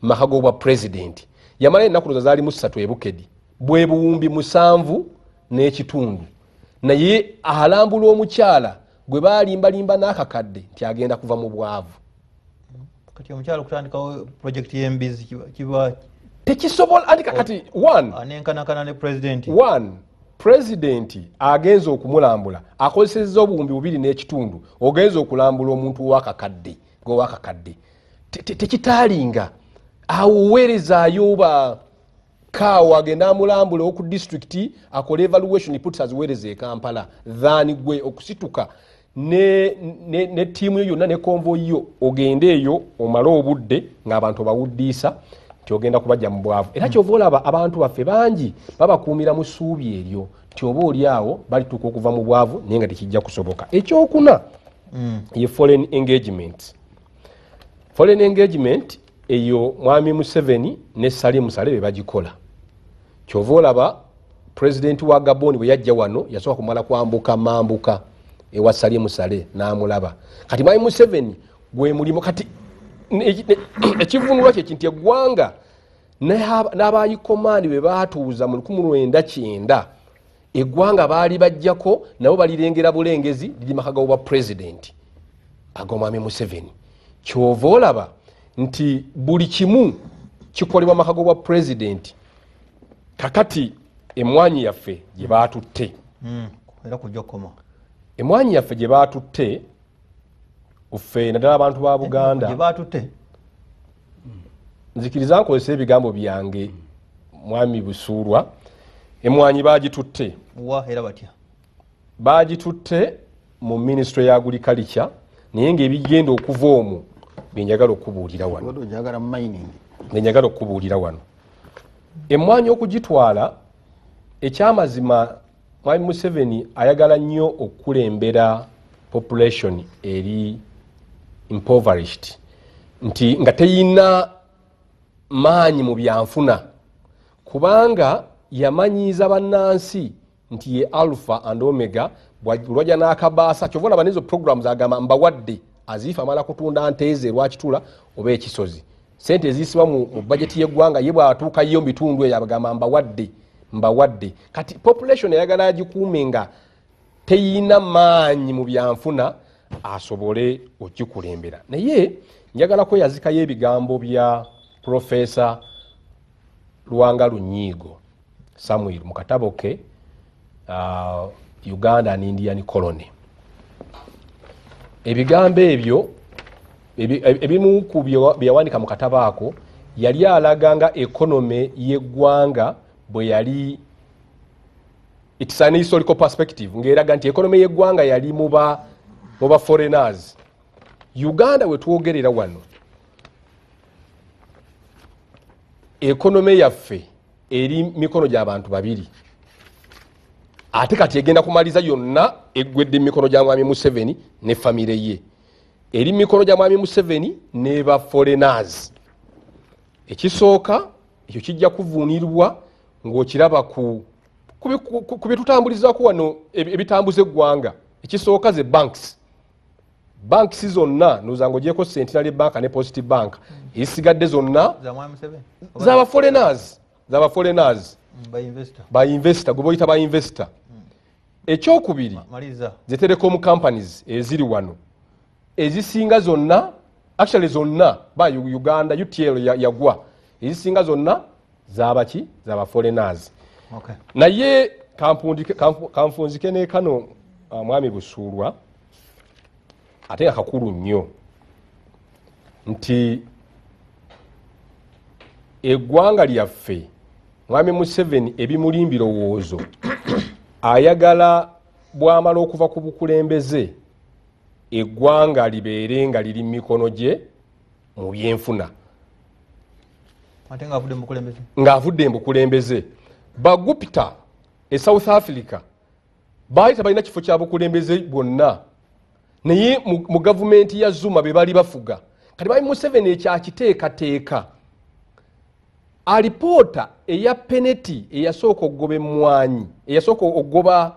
Speaker 6: maka g'obwa pulezidenti. Yamala ennaku noza zaalimu 3 ebukedi, bwe 7500, naye alambula omukyala gwe baalimbalimba n'akakadde nti agenda kuva mu bwavu.
Speaker 3: Kati omukyala okutandikawo projekiti y'embizi kiba
Speaker 6: tekisobola. Anti kakati one
Speaker 3: anenkanakana ne pulezidenti.
Speaker 6: One, pulezidenti agenza okumulambula akozesezza 2500. Ogenza okulambula omuntu wakakadde gwewakakadde, tekitaalinga awo. Oweerezaayo ba kaawo agenda amulambula oku disitulikiti, akole evaluation reports, aziweereza e Kampala, than gwe okusituka ne ttiimu yo yonna ne convoy yo, ogende eyo omale obudde ng'abantu obawuddiisa nti ogenda kubajja mu bwavu. Era kyova olaba abantu baffe bangi babakuumira mu ssuubi eryo nti oba oli awo balituuka okuva mu bwavu, naye nga tekijja kusoboka. Ekyokuna ye foreign engagement. Foreign engagement eyo mwami Museveni ne Salimu Sale be bagikola. Kyova olaba pulezidenti wa Gaboni bwe yajja wano, yasooka kumala kwambuka mambuka ewa Salimu Sale n'amulaba. Kati mwami Museveni gwe mulimu kati ekivunulwa kyeki nti eggwanga n'abayikomaani bwe batuuza mu 1990, eggwanga baali bajjako nabo balirengera bulengezi, liri maka g'obwa pulezidenti ag'omwami Museveni. Kyova olaba nti buli kimu kikolebwa maka g'obwa pulezidenti. Kakati emwanyi yaffe gye baatutte,
Speaker 3: Era kujja okukoma.
Speaker 6: Emwanyi yaffe gye baatutte ffe, naddala abantu ba Buganda,
Speaker 3: gye baatutte.
Speaker 6: Nzikiriza nkozesa ebigambo byange, mwami Busuulwa. Emwanyi bagitutte.
Speaker 3: Wa era batya?
Speaker 6: Bagitutte mu minisitule ya agriculture, naye ngaebigenda okuva omwo byenjagala okubuulira wano.
Speaker 2: Obadde ojagala mining.
Speaker 6: Byenjagala okubuulira wano, emwanyi okugitwala. Ekyamazima Mwami Museveni ayagala nnyo okukulembera population eri impoverished, nti nga teyina maanyi mu byanfuna, kubanga yamanyiiza bannansi nti ye alpha and omega. Lwajja n'akabaasa, kyova olaba nezo programs agamba mbawadde, aziifa amala kutunda nteeze lwakitula oba ekisozi, sente eziyisibwa mu bajeti y'eggwanga, ye bw'atuukayo mu bitundu eyo abagamba mbawadde, mbawadde. Kati population eyagala agikuume nga teyina maanyi mu byanfuna asobole okikulembera. Naye njagala kweyazikayo ebigambo bya Profesa Lwanga Lunyiigo Samuel mu katabo ke Uganda and Indian Colony. Ebigambo ebyo ebimu ku bye yawandiika mu katabo ako, yali alaga nga economy y'eggwanga bwe yali, it's an historical perspective, ng'eraga nti economy y'eggwanga yali muba foreigners. Uganda wetwogerera wano, economy yaffe eri mikono gy'abantu babiri, ate kati egenda kumaliza yonna eggwedde mumikono gya Mwami Museveni ne famire ye. Eri mumikono gya Mwami Museveni ne ba foreigners. Ekisooka ekyo kijja kuvuunirwa ng'okiraba ku byetutambulizaako wano, ebitambuza eggwanga. Ekisooka ze banks. Banks zonna noza nga ogyeko Centenary Bank ne Post Bank, ezisigadde zonna zaba foreigners, zaba foreigners, ba investor, gwe boyita ba investor. Ekyokubiri, ze telecom companies eziri wano, ezisinga zonna, actually zonna ba Uganda UTL yagwa, ezisinga zonna zabaki? Zaba foreigners. Naye kanfunzike nekano, mwami Busuulwa, ate nga kakulu nnyo, nti eggwanga lyaffe, Mwami Museveni ebimuli mbirowoozo ayagala bwamala okuva ku bukulembeze, eggwanga libeere nga liri mu mikono gye mu byenfuna. Ng'avudde mu bukulembeze. Bagupta e South Africa baali tebalina kifo kya bukulembeze bwonna, naye mu gavumenti ya Zuma be bali bafuga. Kati Mwami Museveni ekyakiteekateeka, alipoota eya Pinetti eyasooka okugoba emmwanyi, eyasooka okugoba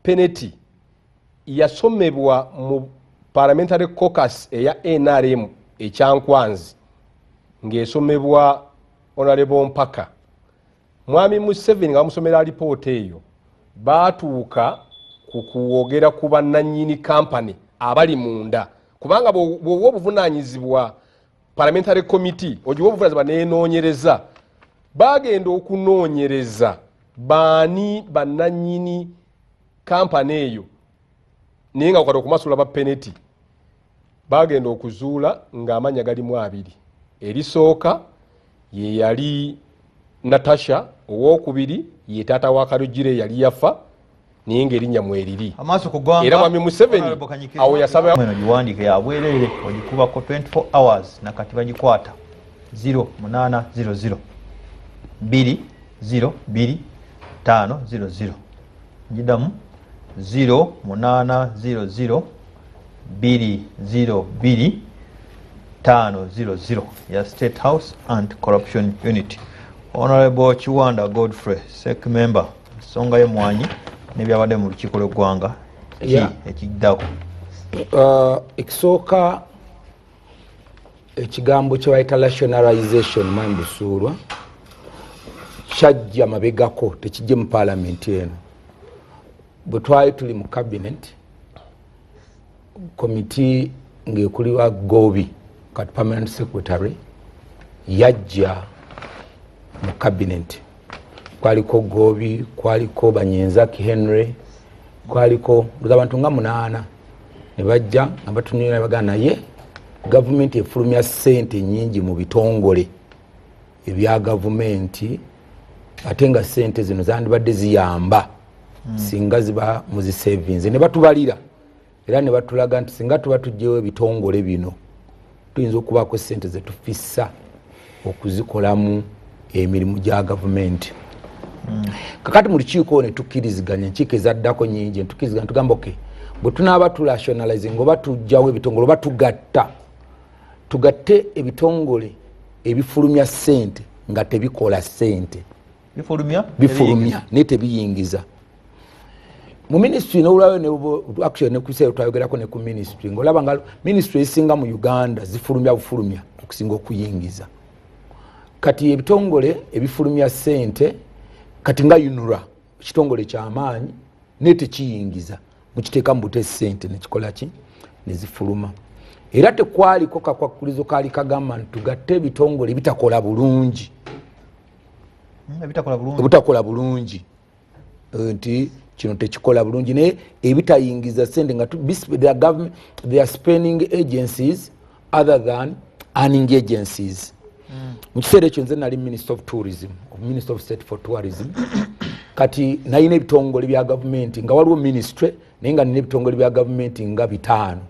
Speaker 6: Pinetti, yasomebwa mu parliamentary caucus eya NRM ekyankwanzi, ng'esomebwa Honorable Mpaka. Mwami Museveni nga bamusomera alipoota eyo, baatuuka ku kwogera ku bannanyini kampany abali munda, kubanga bw'owa obuvunanyizibwa parliamentary committee, ogiwa obuvunanyizibwa nenoonyereza. Bagenda okunoonyereza baani bannanyini kampany eyo, naye nga kati okumasula ba Pinetti, bagenda okuzuula ng'amanya galimu abiri. Erisooka ye yali Natasha, owokubiri ye taata wa Karugire yali yafa, naye ngaerinnya mweriri.
Speaker 3: Amaaso ku ggwanga.
Speaker 6: Era Mwami Museveni
Speaker 3: Honorable Kanyikiriza.
Speaker 6: awo yasaba.
Speaker 3: Eno giwandiike yabwerere, ogikubako 24 hours nakati bagikwata 0800 2 0 2 5 0 0. Ngidamu, 0800 2 0 2 5 0 0 ya State House Anti Corruption Unit. Honorable Kiwanda Godfrey, sec member, ensonga y'emmwanyi n'ebyabadde mu lukiiko lw'eggwanga ki ekiddako?
Speaker 5: Ekisooka, ekigambo kye bayita rationalization, mwami Busuulwa, kyajja mabegako, tekijje mu paalamenti eno. Bwe twali tuli mu cabinet committee ng'ekulirwa Gobi, kati permanent secretary, yajja mu cabinet, kwaliko Gobi, kwaliko Banyenzaki Henry, kwaliko ndoza abantu nga munaana, ne bajja nga batunulira, bagaa naye gavumenti efulumya sente nyingi mu bitongole ebya gavumenti, ate nga sente zino zandibadde ziyamba singa ziba muzisavinze. Ne batubalira era ne batulaga nti singa tuba tugyewo ebitongole bino, tuyinza okubaako sente zetufissa okuzikolamu emirimu gya gavumenti. Kakati mu lukiiko ne tukkiriziganya, enkiiko ezaddako nyingi, netukkiriziganya, tugamba, "Okay, bwe tunaaba turationalizing oba tujjawo ebitongole oba tugatta, tugatte ebitongole ebifulumya ssente nga tebikola ssente."
Speaker 3: Bifulumya.
Speaker 5: Bifulumya naye tebiyingiza mu ministry. Nolwayo actually nekubiseera twayogerako ne ku ministry, ngaolaba nga ministry ezisinga mu Uganda zifulumya bufulumya okusinga okuyingiza. Kati ebitongole ebifulumya ssente, kati nga UNRA, ekitongole kyamaanyi naye tekiyingiza, mukiteeka mu bute ssente nekikola ki, nezifuluma. Era tekwaliko kakwakulizo kaali kagamba nti tugatte ebitongole ebitakola bulungi.
Speaker 3: Ebitakola bulungi.
Speaker 5: Obutakola bulungi, nti kino tekikola bulungi naye ebitayingiza sente nga they are spending agencies other than earning agencies. Mu kiseera ekyo nze nali minister of tourism, minister of state for tourism. Kati nalina ebitongole bya gavumenti nga waliwo ministry, naye nga nina ebitongole bya gavumenti nga bitaano.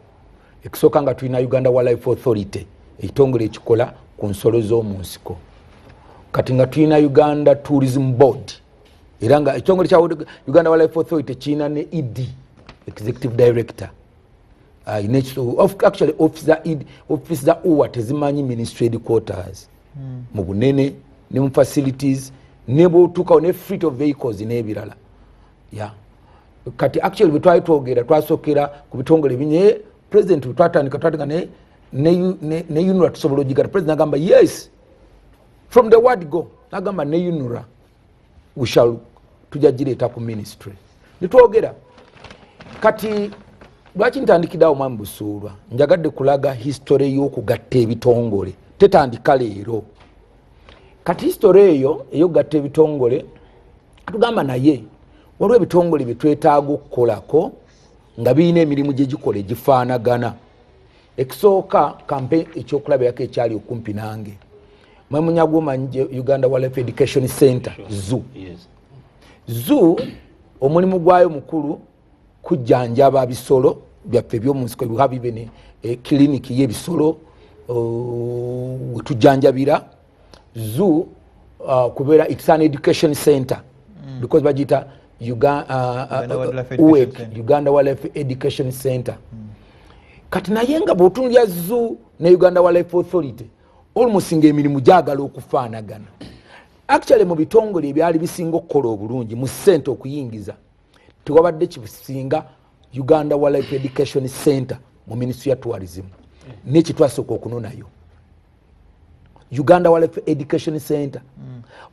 Speaker 5: Ekisooka nga tulina Uganda Wildlife Authority, ekitongole ekikola ku nsolo z'omu nsiko. Kati nga tulina Uganda Tourism Board, era nga ekitongole kya Uganda Wildlife Authority kirina ne ED, executive director. Actually office za UWA tezimanyi ministry headquarters mu bunene ne mu facilities ne bwotuukawo ne fleet of vehicles n'ebirala. Ya kati actually bwe twali twogera, twasookera ku bitongole binye. President bwe twatandika, twatandika ne UNRA tusobola ogigata. President agamba yes from the word go, nagamba ne UNRA we shall, tujja gireeta ku ministry nitwogera. Kati lwaki ntandikiddeawo, mwami Busuulwa? Njagadde kulaga history y'okugatta ebitongole, tetandika leero. Kati history eyo ey'okugatta ebitongole, tugamba naye waliwo ebitongole byetwetaaga okukolako nga birina emirimu gye gikola egifaanagana. Ekisooka, kampe ekyokulabirako ekyali okumpi nange. Mwemunyagwomanyi Uganda Wildlife Education Center, zoo.
Speaker 4: Yes.
Speaker 5: Zoo omulimu gwayo mukulu kujjanjaba bisolo byaffe ebyomunsiko. Biha bibene kiliniki y'ebisolo wetujjanjabira. Zoo kubeera it's an education center because bagiyita
Speaker 3: Uganda Wildlife Education
Speaker 5: UWEC,
Speaker 3: Center.
Speaker 5: Uganda Wildlife Education Center. Kati naye nga bw'otunulya zoo ne Uganda Wildlife Authority, almost nga emirimu gyagala okufaanagana. Actually mu bitongole ebyali bisinga okukola obulungi mu ssente okuyingiza, tewabadde kisinga Uganda Wildlife Education Center mu ministry ya tourism. Nekyetwasooka okunonayo Uganda Wildlife Education Center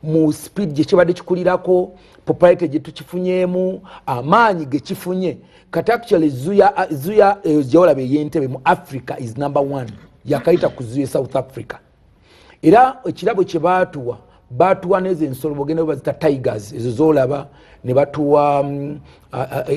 Speaker 5: mu speed gyekibadde kikulirako, popularity gyetukifunyemu, amaanyi gekifunye. Kati actually zoo ya gyewolaba ey'Entebe mu Africa is number one, yakayita ku zoo ye South Africa. Era ekirabo kye baatuwa, batuwa nezo ensolo bogenda bazita tigers ezo zolaba, ne batuwa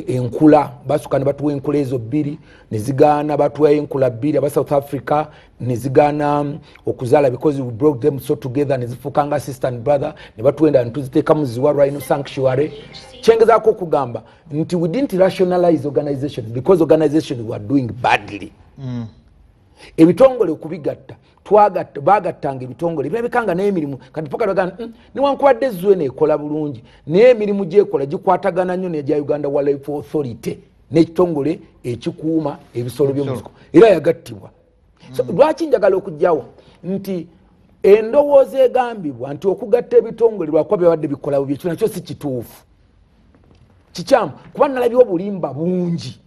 Speaker 5: enkula. Basooka ne batuwa enkula ezo bbiri nezigaana, batuwayo enkula bbiri aba South Africa nezigaana okuzaala because we brought them so together, nezifuuka nga sister and brother, ne batuwenda netuziteeka mu Ziwa Rhino Sanctuary. Kyengezaako okugamba nti we didn't rationalize organizations because organizations were doing badly. Ebitongole okubigatta, bagattanga ebitongole birabika nga n'emirimu kati paka bagamba, newankubadde zoo eno ekola bulungi, naye emirimu gyekola gikwatagana nnyo negya Uganda Wildlife Authority n'ekitongole ekikuuma ebisolo by'omunsiko, era yagattibwa. So, lwaki njagala okugjawo nti endowooza egambibwa nti okugatta ebitongole lwakuba byabadde bikola bubi, ekyo nakyo si kituufu, kikyamu, kuba nalabye obulimba bungi.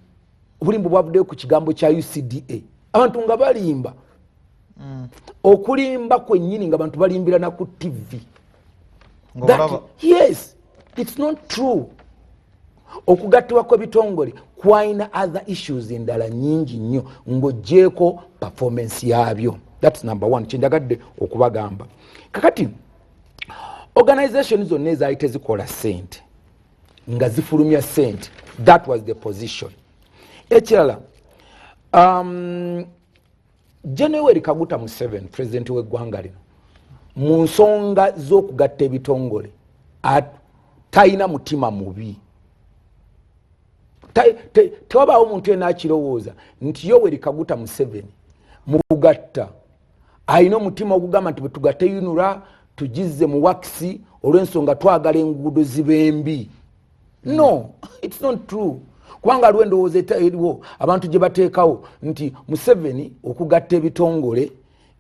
Speaker 5: Obulimba bwavuddeyo ku kigambo kya UCDA, abantu nga balimba okulimba kwennyini, nga bantu balimbirana ku TV.
Speaker 3: Ng'olaba-
Speaker 5: Yes, it's not true. Okugattibwa kw'ebitongole kwalina other issues endala nyingi nnyo ng'oggyeko performance yaabyo. That's number one kyenjagadde okubagamba. Kakati organization zonna ezaali tezikola sente nga zifulumya sente, that was the position. Ekirala, General Kaguta Museveni, president w'eggwanga lino, mu nsonga z'okugatta ebitongole talina mutima mubi. Tewabaawo omuntu yena akirowooza nti Yoweri Kaguta Museveni mu kugatta alina omutima ogugamba nti bwetugatte UNRA tugizze mu wakisi Olw'ensonga twagala enguudo zibe mbi. No, it's not true, kubanga aliwo endowooza eriwo abantu gye bateekawo nti Museveni okugatta ebitongole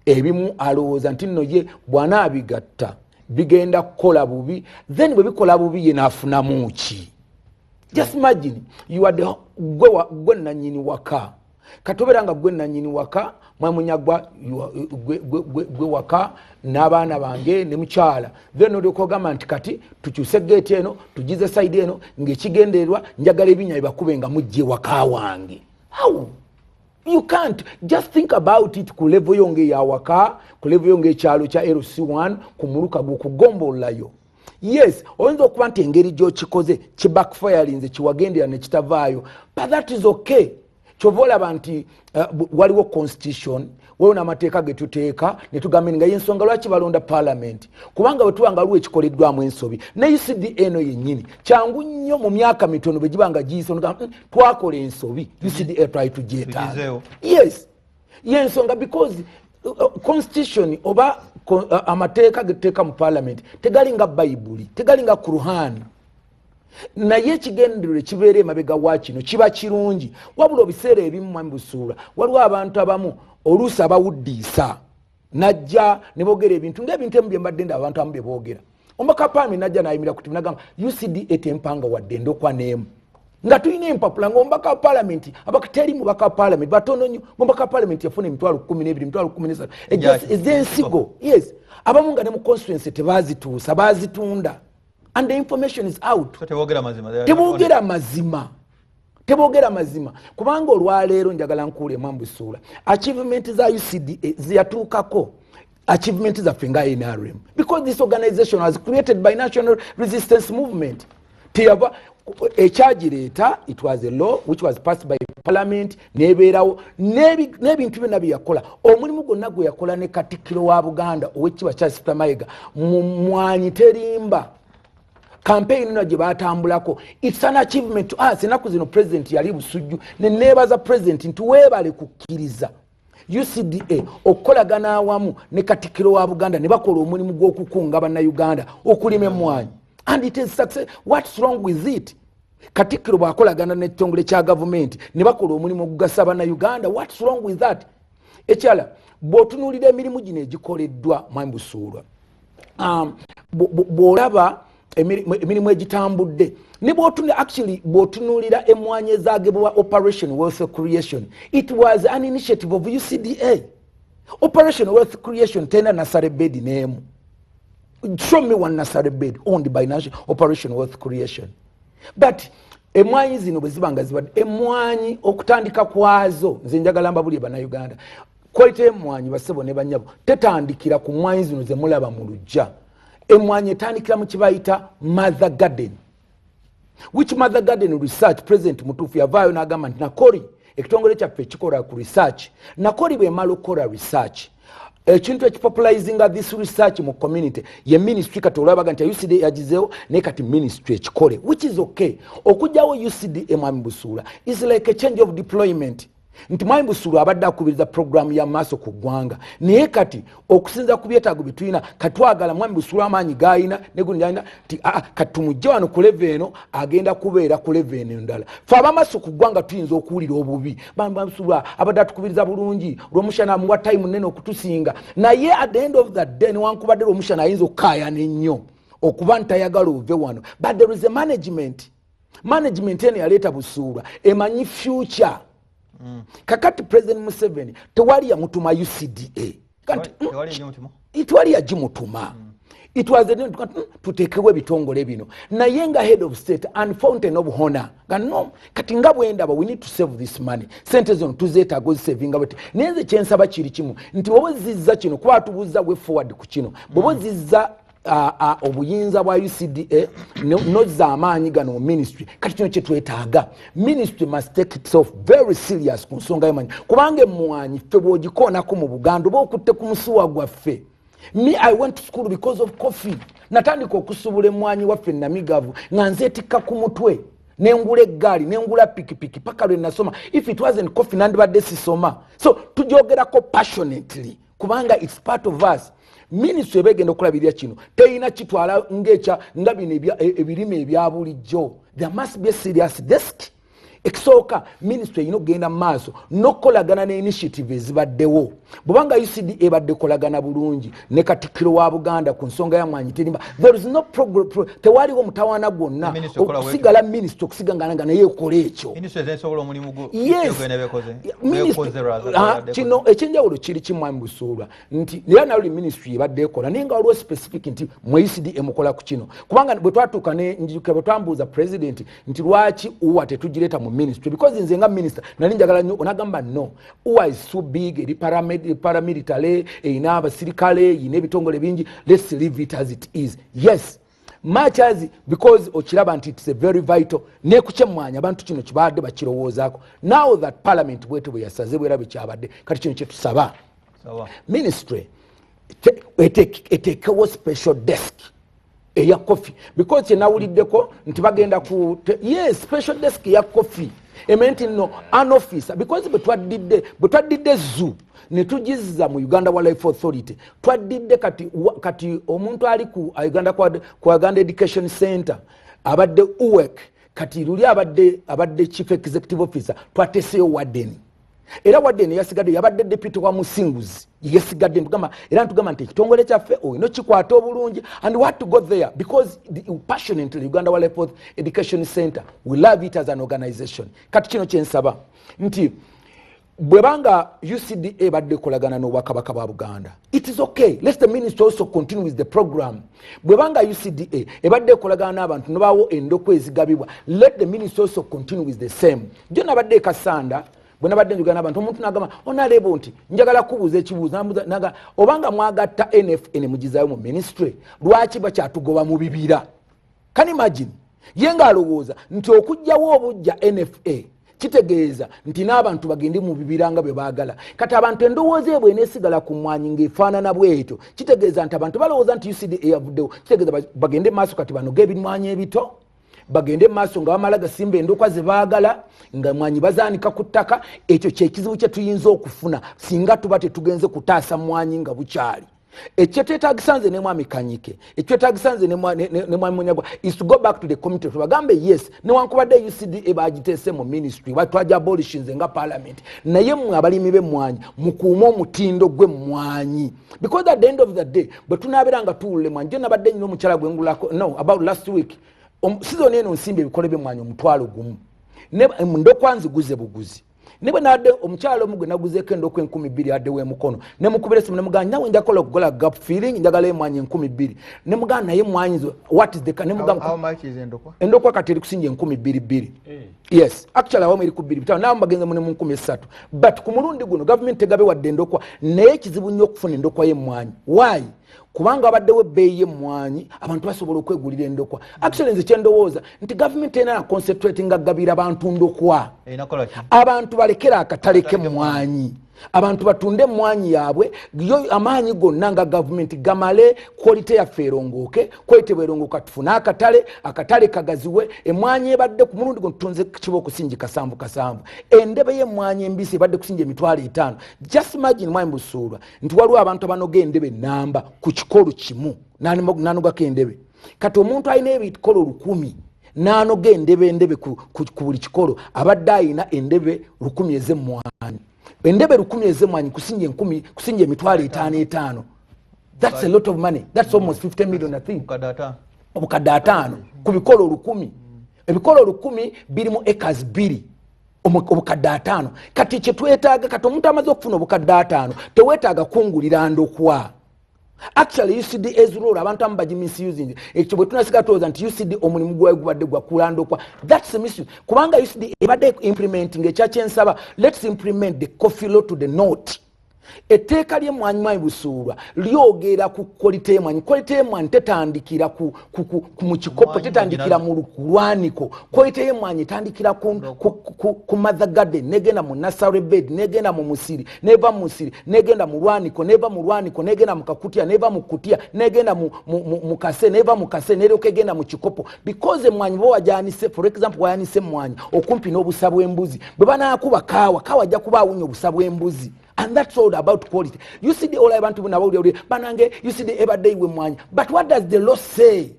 Speaker 5: ebimu alowooza nti nno ye bw'anaabigatta bigenda kukola bubi. Then bwe bikola bubi, ye naafunamu ki? Just imagine you are the gwe nanyini waka. Kati obeera nga gwe nanyini waka, mwamunyagwa, gwe waka n'abaana bange ne mukyala, then olyoka ogamba nti kati tukyuse geeti eno, tugize side eno, ng'ekigendererwa njagala ebinya bibakube nga mujja ewaka wange. How? You can't. Just think about it ku level yo ngaeyawaka, ku level yo ngaekyalo kya LC1, ku muluka gwokugombolayo. Yes, oyinza okuba nti engeri gyokikoze kibackfirinze, kiwagendera nekitavaayo, but that is okay. Kyova olaba nti waliwo constitution, waliwo n'amateeka getuteeka netugamba nga yensonga lwaki balonda parliament, kubanga bwe tuba nga waliwo ekikoleddwamu ensobi ne UCDA eno yennyini, kyangu nnyo mu myaka mitono bwe giba nga giyise, twakola ensobi, UCDA twali tugyetaaga. Yes, yensonga, because constitution oba amateeka getuteeka mu parliament tegali nga Bayibuli, tegali nga Kuruhani, naye ekigendererwa ekibeera emabega wa kino kiba kirungi. Wabula ebiseera ebimu, mwami Busuula, waliwo abantu abamu oluusi abawuddiisa najja ne boogera ebintu ngaebintu emu byembadde nda abantu abamu byeboogera. Omubaka parliament najja nayimira ku TV nagamba UCDA tempanga wadde endokwa n'emu, nga tulina empapula ngaomubaka wa palamenti teri mubaka wa palamenti, batono nnyo. Omubaka wa palamenti yafuna 12,000, 13,000 ez'ensigo. Yes, abamu nga ne mu constituency tebazituusa, bazitunda, and the information is out. Teboogera mazima, teboogera mazima, kubanga olwaleero njagala nkuulemu mbusuula achievement za UCDA ziyatuukako, achievement zaffe nga NRM, because this organization was created by National Resistance Movement. Teyava ekyagireeta, it was a law which was passed by parliament, nebeerawo n'ebintu byonna byeyakola, omulimu gwonna gwe yakola ne Katikkiro wa Buganda, Owekitiibwa Charles Peter Mayiga, mu Mwanyi Terimba campaign ino gye batambulako. It's an achievement to us. Ennaku zino president yali Busujju, neneebaza president nti weebale kukkiriza UCDA okukolagana awamu ne Katikkiro wa Buganda ne bakola omulimu gw'okukunga Bannayuganda okulima emmwanyi, and it is success. What's wrong with it? Katikkiro bw'akolagana n'ekitongole kya gavumenti ne bakola omulimu ogugasa Bannayuganda, what's wrong with that? Ekyala bw'otunuulira emirimu gino egikoleddwa, mwami Busuulwa, bw'olaba emirimu egitambudde ne actually bw'otunuulira emwanyi ezagebwa, Operation Wealth Creation, it was an initiative of UCDA. Operation Wealth Creation tena nursery bed n'emu. Show me one nursery bed owned by national Operation Wealth Creation. But emwanyi zino bwe ziba nga zibadde emwanyi okutandika kwazo, nze njagala mbabulye Bannayuganda, quality emwanyi, basebo ne banyabo, tetandikira ku mwanyi zino zemulaba mu lujja. Emwanyi etandikira mu kibayita mother garden, which mother garden research, president mutuufu yavaayo n'agamba nti NaCORI, ekitongole kyaffe ekikola ku research, NaCORI bwemala okukola research, ekintu ekipopularizinga this research mu community ye ministry. Kati olwabaga nti UCDA yagizeewo, naye kati ministry ekikole, which is okay. Okugjawo UCDA, mwami Busuula, is like a change of deployment, nti mwami Busuula abadde akubiriza programu ya Maaso ku Ggwanga, naye kati okusinza ku byetaago byetulina, katwagala mwami Busuula amaanyi gayina negunalina nti aa kati tumugje wano ku level eno, agenda kubeera ku level eno endala. Fe Abamaaso ku Ggwanga tuyinza okuwulira obubi, Busuula abadde atukubiriza bulungi, Lwomushana amuwa time nene okutusinga, naye at the end of the day, newankubadde Lwomushana ayinza okukaayana ennyo okuba ntayagala ove wano, but there is a management. Management eno yaleeta Busuulwa emanyi future. Kakati President Museveni tewali yamutuma UCDA. Tewali yagimutuma. It was tuteekewo ebitongole bino, naye nga head of state and fountain of honor nga no, kati nga bwendaba, we need to save this money, sente zino tuzeetaaga ozisavinga bweti. Naye nze kyensaba kiri kimu, nti bwoba ozizza kino, kuba tubuuza way forward ku kino, bwoba ozizza obuyinza bwa UCDA, nozza amaanyi gano mu ministry, kati kino kyetwetaaga, ministry must take itself very serious ku nsonga y'emwanyi, kubanga emwanyi ffe bw'ogikoonako mu Buganda oba okutte ku musuwa gwaffe. Me, I went to school because of coffee. Natandika okusubula emwanyi waffe Namigavu nga nzeetikka ku mutwe, nengula eggaali, nengula pikipiki, paka lwe nasoma. If it wasn't coffee, nandibadde sisoma. So tujogerako passionately, Kubanga it's part of us. Ministry ebegenda okulabirira kino teyina kitwala ngekya nga bino ebirime ebya bulijjo. There must be a serious desk. Ekisooka, ministry erina okugenda mu maaso n'okukolagana ne initiative ezibaddewo. Bwebanga UCD ebadde kolagana bulungi ne Katikkiro wa Buganda ku nsonga ya Mwanyi Terimba, there is no tewaliwo mutawaana gwonna okusigala ministry okusigangana nga naye ekola ekyo. Kino ekyenjawulo kiri kimwami Busuulwa nti era naluli ministry ebadde ekola, naye nga waliwo specific nti mwe UCD emukola ku kino. Kubanga bwe twatuuka nenjuka bwe twambuuza president nti lwaki UWA tetugireeta mu ministry, because nze nga minister nali njagala nnyo, onagamba no, UWA is so big, eri paramilitary, erina abasirikale, erina ebitongole bingi, let's leave it as it is. Yes, much as because okiraba nti it's a very vital nekukyemwanya abantu kino kibadde bakirowoozaako. Now that parliament bwete bwe yasaze bwera bwekyabadde, kati kino kyetusaba ministry eteekewo special desk eya coffee, because kyenawuliddeko nti bagenda ku yes, special desk eya coffee emene nti no an officer, because bwe twaddidde zoo ne tugizza mu Uganda Wildlife Authority, twaddidde kati omuntu ali ku Uganda, ku Uganda Education Center abadde UWEC, kati luli abadde chief executive officer, twateseyo warden. Era warden yasigadde yabadde deputy wa Musinguzi, yasigadde ntugamba, era ntugamba nti ekitongole kyaffe olina okikwata obulungi, and we had to go there because passionately Uganda Wildlife Education Center, we love it as an organization. Kati kino kyensaba nti bwebanga UCDA ebadde ekolagana n'Obwakabaka bwa Buganda, it is okay, let the minister also continue with the program. Bwebanga UCDA ebadde ekolagana n'abantu nobaawo endokwa ezigabibwa, let the minister also continue with the same. Jo nabadde ekasanda bwe nabadde njogera n'abantu, omuntu n'agamba onalebo nti njagala kubuuza ekibuuzo, obanga mwagatta NFN mugizaayo mu ministry, lwaki bakyatugoba mu bibira? Can imagine ye ng'alowooza nti okuggyawo obujja NFA kitegeeza nti n'abantu bagende mu bibira nga bwe baagala. Kati abantu endowooza ebwe eneesigala ku mwanyi ng'efaanana bwetyo, kitegeeza nti abantu balowooza nti UCDA yavuddewo, kitegeeza bagende maaso kati banoge ebimwanyi ebito, bagende maaso nga bamala gasimba endokwa ze baagala, nga mwanyi bazaanika ku ttaka. Ekyo kyekizibu kye tuyinza okufuna singa tuba tetugenze kutaasa mwanyi nga bukyali. Ekyetwetagisa nze ne mwami Kanyike, ekyetwetagisa nze ne mwami Munyagwa is to go back to the committee tubagambe yes, newankubadde UCDA bagiteese mu ministry, twaja abolishinze nga parliament, naye mmwe abalimi b'emmwanyi mukuume omutindo gw'emmwanyi, because at the end of the day bwe tunaabeera nga tuwulula emmwanyi. Jo nabadde nyina omukyala gwe ngulako, no, about last week, season eno nsimba ebikolo by'emmwanyi 10,000, ndokwa nziguze buguzi. Ne bwe nabadde omukyalo omu gwe naguzeeko endokwa 2,000 adde w'emukono, ne mukubira esimu ne mugamba nawe njakola okukola gap filling, njagala emwanyi 2,000, ne mugamba naye emwanyi zo what is the, ne mugamba
Speaker 2: how much is endokwa?
Speaker 5: Endokwa kati eri kusinja 2,200. Yes, actually awamu eri ku 2,500, nawe bagenze mu 1,300, but ku mulundi guno gavumenti tegabe wadde endokwa, naye kizibu nnyo okufuna endokwa y'emmwanyi. Why? Kubanga abaddewo ebbeeyi y'emmwanyi, abantu basobola okwegulira endokwa. Actually nze kyendowooza nti gavumenti erina concentrate nga gabira bantu ndokwa, abantu balekera akatale k'emmwanyi, abantu batunde emmwanyi yaabwe, yo amaanyi gonna nga gavumenti gamale quality yaffe erongooke, quality bwerongooka tufune akatale, akatale kagaziwe. Emmwanyi ebadde ku mulundi guno tutunze kiba okusinja 7,700, endebe y'emmwanyi embisi ebadde kusinja 500,000. Just imagine mwami Busuulwa nti waliwo abantu abanoga endebe enamba ku kikolo kimu, nanogako endebe. Kati omuntu alina ebikolo 1,000 n'anoga endebe ku buli kikolo, abadde alina endebe 1,000 ez'emmwanyi. Endebe 1,000 ez'emmwanyi kusinja 1,000, kusinja 5,500. That's a lot of money. That's almost 50 million, I think. Obukadde 5 ku bikolo 1,000. Ebikolo 1,000 biri mu acres 2, obukadde 5. Kati kye twetaaga, kati omuntu amaze okufuna obukadde 5 teweetaaga kungulira ndokwa. Actually UCDA's role abantu abamu bagi misusing. Ekyo bwe tunasiga tulowooza nti UCD omulimu gwayo gubadde gwa kulandokwa, that's a misuse. Kubanga UCD ebadde implementing ekyakyensaba, let's implement the coffee law to the note. Etteeka ly'emmwanyi mwanyi Busuulwa lyogera ku quality y'emmwanyi. Quality y'emmwanyi tetandikira mu kikopo, tetandikira mu lwaniko. Quality y'emmwanyi etandikira ku mother garden, negenda mu nursery bed, negenda mu musiri, neva mu musiri negenda mu lwaniko, neva mu lwaniko negenda mu kakutya, neva mu kutya negenda mu kase, neva mu kase neryoka egenda mu kikopo. Because emmwanyi bo wajanise, for example wayanise emmwanyi okumpi n'obusa bw'embuzi, bwe banaakuba kaawa, kaawa ajja kuba awunya obusa bw'embuzi. And that's all about quality. UCD all abantu nabawulira banange UCD ebadde iwe mwanyi. But what does the law say?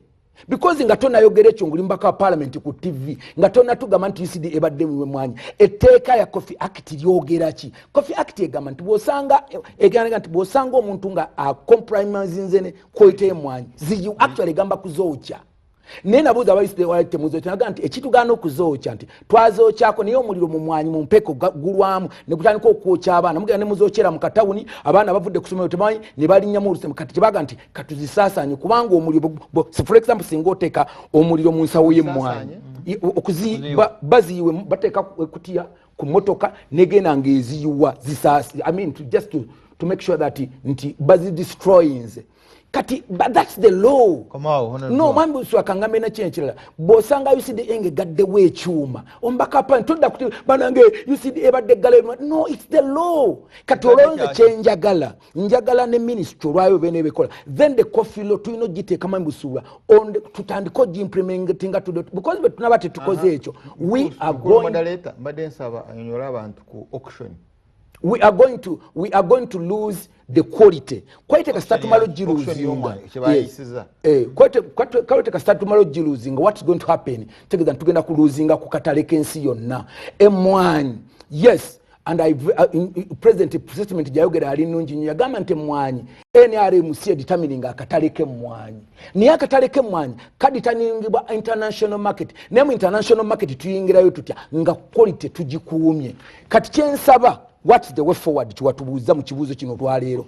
Speaker 5: Because nga tonayogera ekyo nguli mbaka wa parliament ku TV, nga tonatugamba nti UCD ebadde iwe mwanyi, etteeka ya Coffee Act lyogera ki? Coffee Act egamba nti bw'osanga omuntu nga acompromisinze ne quality y'emmwanyi, actually egamba kuzookya. Naye nabuuza aba UCD wali temuzookya, naga nti ekitugaana okuzookya nti twazookyako naye omuliro mu mwanyi mu mpeko gulwamu ne gutandika okwokya abaana, mugenda ne muzookyera mu katawuni, abaana bavudde ku ssomero tebamanyi ne balinnyamu olusemu. Kati tebaga nti katuzisaasaanye kubanga omuliro, for example singa oteeka omuliro mu nsawo y'emmwanyi, baziyiwe bateeka ekutiya ku mmotoka negenda ng'eziyiwa zisaasi, I mean just to make sure that nti bazidestroyinze. Kati, but that's the law. No, mwami Buswa kangambe na kye ekirala. Bw'osanga UCDA ng'egaddewo ekyuma, omubaka pa todda kuti banange UCDA ebadde eggala. No, it's the law. Kati olwo kye njagala, njagala ne ministry olwayo beene bekola. Then the coffee law tulina ogiteekamu Busuulwa, tutandike ogiimplementinga because bwe tunaba tetukoze ekyo, we are going.
Speaker 2: Moderator, mbadde nsaba annyonnyole abantu ku auction.
Speaker 5: We are going to lose the quality. Quality kasita tumala ogiluzinga. Quality kasita tumala ogiluzinga, what's going to happen? Tegeeza tugenda kuluzinga ku katale k'ensi yonna. Emmwanyi, yes, and President statement gyayogera yali nnungi nnyo, yagamba nti emmwanyi NRMC determining akatale k'emmwanyi. Naye akatale k'emmwanyi kadeterminingibwa international market. Naye mu international market tuyingirayo tutya nga quality tugikuumye? Kati kyensaba, what's the way forward kiwatubuuza mu kibuuzo kino olwaleero?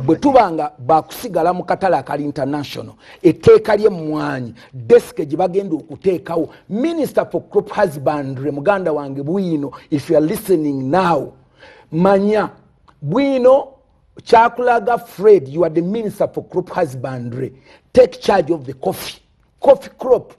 Speaker 5: Bwe tubanga bakusigala mu katale akali international, etteeka ly'emmwanyi desk gye bagenda okuteekawo, Minister for Crop Husbandry muganda wange Bwino, if you are listening now, manya Bwino kyakulaga Fred, you are the Minister for Crop Husbandry, take charge of the coffee crop.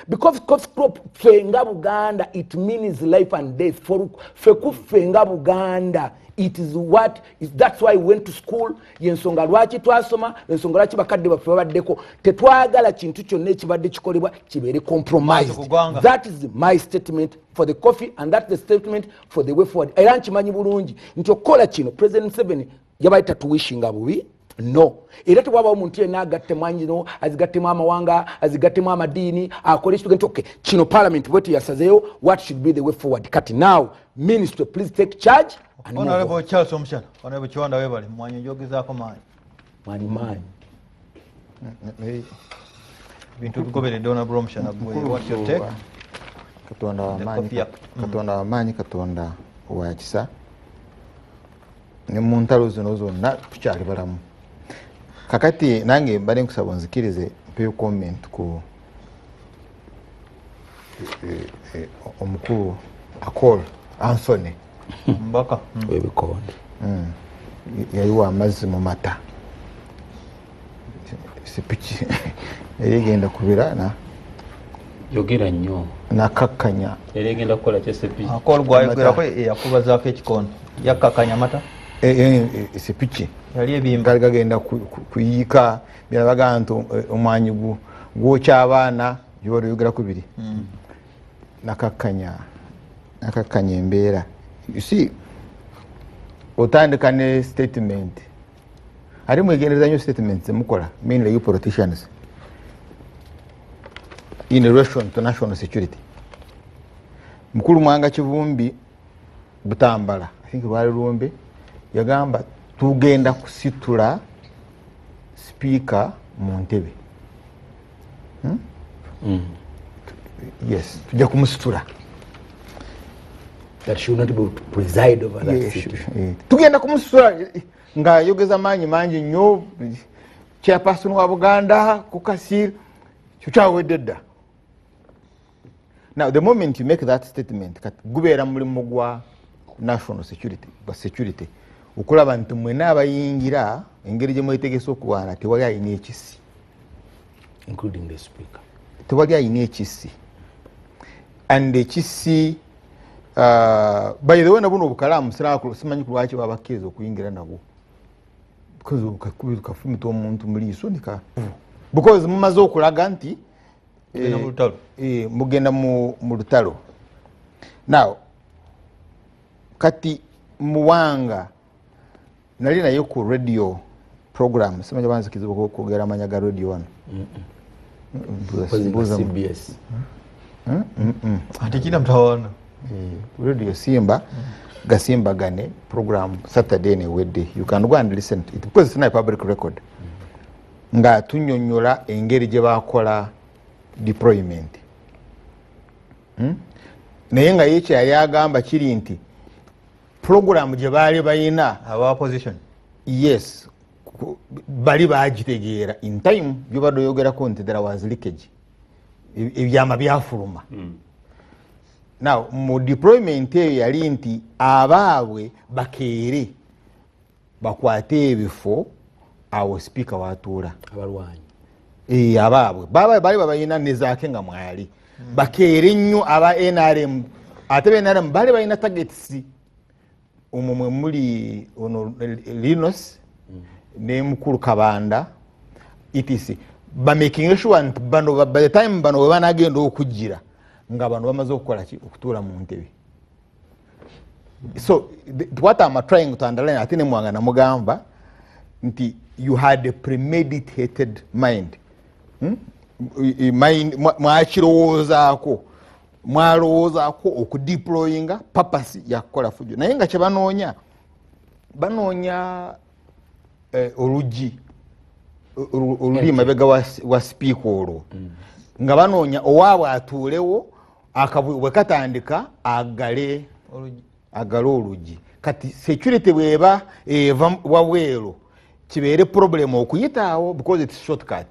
Speaker 5: Because coffee crop ffe nga Buganda, it means life and death. For ffe kuffe nga Buganda, it is what is, that's why we went to school. Yensonga lwaki twasoma, ensonga lwaki bakadde baffe babaddeko. Tetwagala kintu kyonna ekibadde kikolebwa kibeere compromised. That is my statement for the coffee and that's the statement for the way forward. Era nkimanyi bulungi nti okukola kino President Museveni yabaye tatuwishinga bubi. No, era tewabawo omuntu yenna agatte mwanyi no azigattemu amawanga, azigattemu amadiini, akole ekintu nti okay, kino parliament bwetyo yasazeeyo, what should be the way forward? Kati now ministry, please take charge and move on.
Speaker 3: Honorable Charles Omushana, Honorable Kiwanda webale, mwanyi njogezaako maanyi.
Speaker 5: Maanyi maanyi.
Speaker 3: Bintu bigoberedde Honorable Omushana, what's your take?
Speaker 2: Katonda wa maanyi, Katonda wa kisa. Ne mu ntalo zino zonna tukyali balamu. Kakati nange mbadde nkusaba onzikirize mpeyo comment ku omukulu Akol Anthony
Speaker 3: Mbaka
Speaker 5: w'ebikonde.
Speaker 2: Yayiwa amazzi mu mata, sipiki yali egenda kubira na
Speaker 4: yogera nnyo
Speaker 2: nakakkanya,
Speaker 4: yali egenda kukola kyesepiki.
Speaker 3: Akol gwayogerako eyakubazaako ekikonde, yakkakkanya amata
Speaker 2: sepiki
Speaker 3: yali ebimba,
Speaker 2: gali gagenda kuyiika, byalabaga nti omwanyi gwokya abaana gyoyogera kubiri. Nakakkanya embeera. You see, otandika ne statement, ate mwegendereza nnyo statements zemukola, mainly you politicians, in relation to national security. Mukulu Mwanga Kivumbi Butambala, I think lwali lumbe, yagamba tugenda kusitula speaker mu ntebe. Yes, tujja kumusitula.
Speaker 5: That should not be able to preside over that city.
Speaker 2: Tugenda kumusitula nga yogeza maanyi mangi nnyo, chairperson wa Buganda kukasi kyawedde dda. Now the moment you make that statement, gubeera mulimu gwa national security, gwa security okulaba nti mwena abayingira engeri gye mwetegese okulwana tewali alina ekisi,
Speaker 5: including the speaker,
Speaker 2: tewali alina ekisi. And ekisi by the way, nabuno obukalaamu simanyi ku lwaki babakkiriza okuyingira nabwo, because kafumita omuntu mu liiso nika, because mumaze okulaga nti mugenda mu lutalo. Now kati Muwanga Nali naye ku radio program, simanyi banza kizibu kwogera amanya ga radio wano.
Speaker 5: CBS.
Speaker 3: Ate kina mtawana.
Speaker 2: Radio Simba, Gasimba Gane program Saturday ne wedde. You can go and listen to it because it's not a public record. Nga tunyonyola engeri gye bakola deployment. Naye nga ye kyeyali agamba kiri nti program gye baali bayina
Speaker 3: aba opposition,
Speaker 2: yes, bali bagitegeera in time byobadde oyogerako nti there was leakage, ebyama byafuluma. Now mu deployment eyo yali nti abaabwe bakeere bakwate ebifo awo speaker watuula
Speaker 5: abalwanyi
Speaker 2: abaabwe bali babayina ne Zaake nga mwali bakeere nnyo aba NRM, ate ba NRM bali balina targets omwo mwe muli ono Linus ne mukulu Kabanda etc, ba making sure nti bano by the time bano we banagenda okujjira nga bano bamaze okukola ki, okutuula mu ntebe. So what I'm trying to underline, ate ne Mwanga namugamba nti you had a premeditated mind. Mind mwakirowoozaako, mwalowoozaako okudeployinga purpose ya kukola fujo, naye nga kyebanoonya banoonya oluggi oluli mabega wa speaker olwo, nga banoonya owaabwe atuulewo bwe katandika agale oluggi. Kati security bweba eva wabweru kibeere problem okuyitaawo because it's shortcut.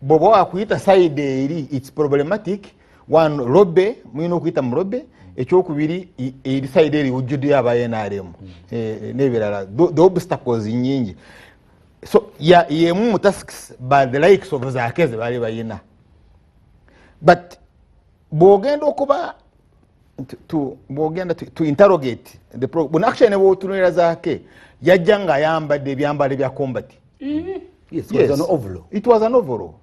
Speaker 2: Bw'oba wakuyita side eri it's problematic. One, robe mulina okuyita mu robe, ekyokubiri eri side eri wujjuddeyo aba NRM n'ebirala, the obstacles nnyingi. So yemu mu tasks by the likes of Zaake ze baali bayina. But bw'ogenda okuba bw'ogenda to interrogate the program, actually ne bw'otunuulira Zaake yajja ng'ayambadde ebyambalo bya combat.
Speaker 5: Yes, it was an overall.
Speaker 2: It was an overall.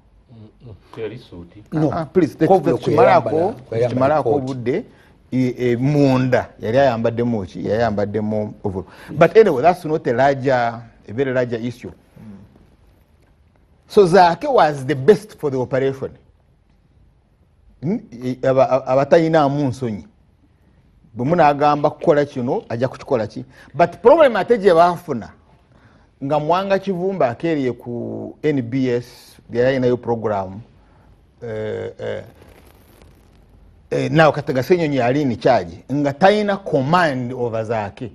Speaker 5: No,
Speaker 2: please, kimalako obudde munda yali ayambaddemu ki, yali ayambaddemu overall. But anyway, that's not a larger, a very larger issue. So Zaake was the best for the operation. Abatayinaamu nsonyi bwe munaagamba kukola kino ajja kukikola ki. But problem ate gye baafuna nga Mwanga Kivumba akeereye ku NBS yali alinayo program nawe kati nga Ssenyonyi yali in charge nga talina command over Zaake.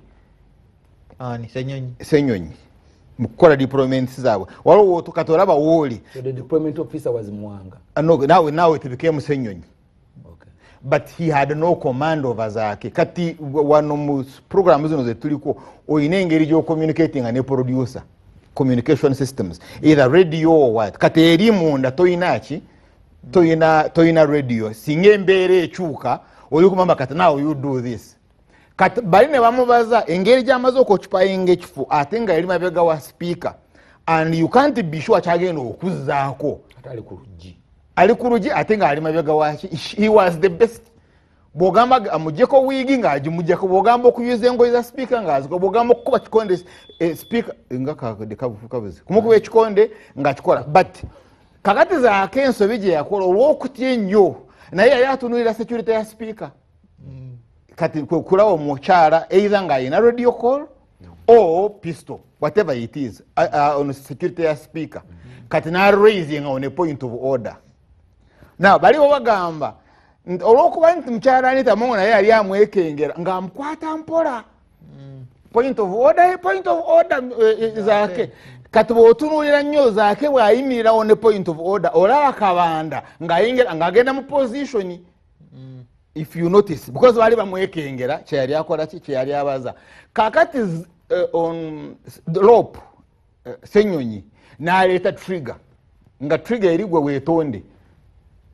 Speaker 3: Ani Ssenyonyi?
Speaker 2: Ssenyonyi mu kukola deployments zaabwe waliwo kati olaba wooli.
Speaker 5: So the deployment officer was Mwanga.
Speaker 2: No, now it became Ssenyonyi.
Speaker 5: Okay.
Speaker 2: But he had no command over Zaake. Kati wano mu program zino zetuliko oyina engeri gy'ocommunicatinga ne producer, communication systems, either radio or what. Kati eri munda toyina ki, toyina radio, singa embeera ekyuka oli kumamba kati now you do this. Kati bali ne bamubaza engeri gy'amaze okwokipayinga ekifo ate nga yali mabega wa speaker and you can't be sure kyagenda okuzzaako.
Speaker 5: Ate ali ku luggi.
Speaker 2: Ali ku luggi ate ng'ali mabega waki. He was the best. Bw'ogamba amuggyeko wiigi ng'agimuggyeko, bw'ogamba okuyuza engoye za speaker ng'azikola, bw'ogamba okukuba kikonde speaker nga kabuzi kumukuba ekikonde ng'akikola. But kakati Zaake ensobi gye yakola olw'okutya ennyo, naye yali atunuulira security ya speaker. Kati kulaba omukyala either ng'alina radio call or pistol, whatever it is, on security ya speaker. Kati n'a raising on a point of order. Now baliwo bagamba olw'okuba nti mukyala Anita Among naye yali amwekengera ng'amukwata mpola. Point of order, point of order Zaake. Kati bw'otunuulira nnyo Zaake bw'ayimirira on a point of order olaba Kabanda ng'ayingira ng'agenda mu position. If you notice, because bali bamwekengera kyeyali akola ki, kyeyali abaza. Kakati on rope Ssenyonyi n'aleeta trigger, nga trigger eri gwe weetonde.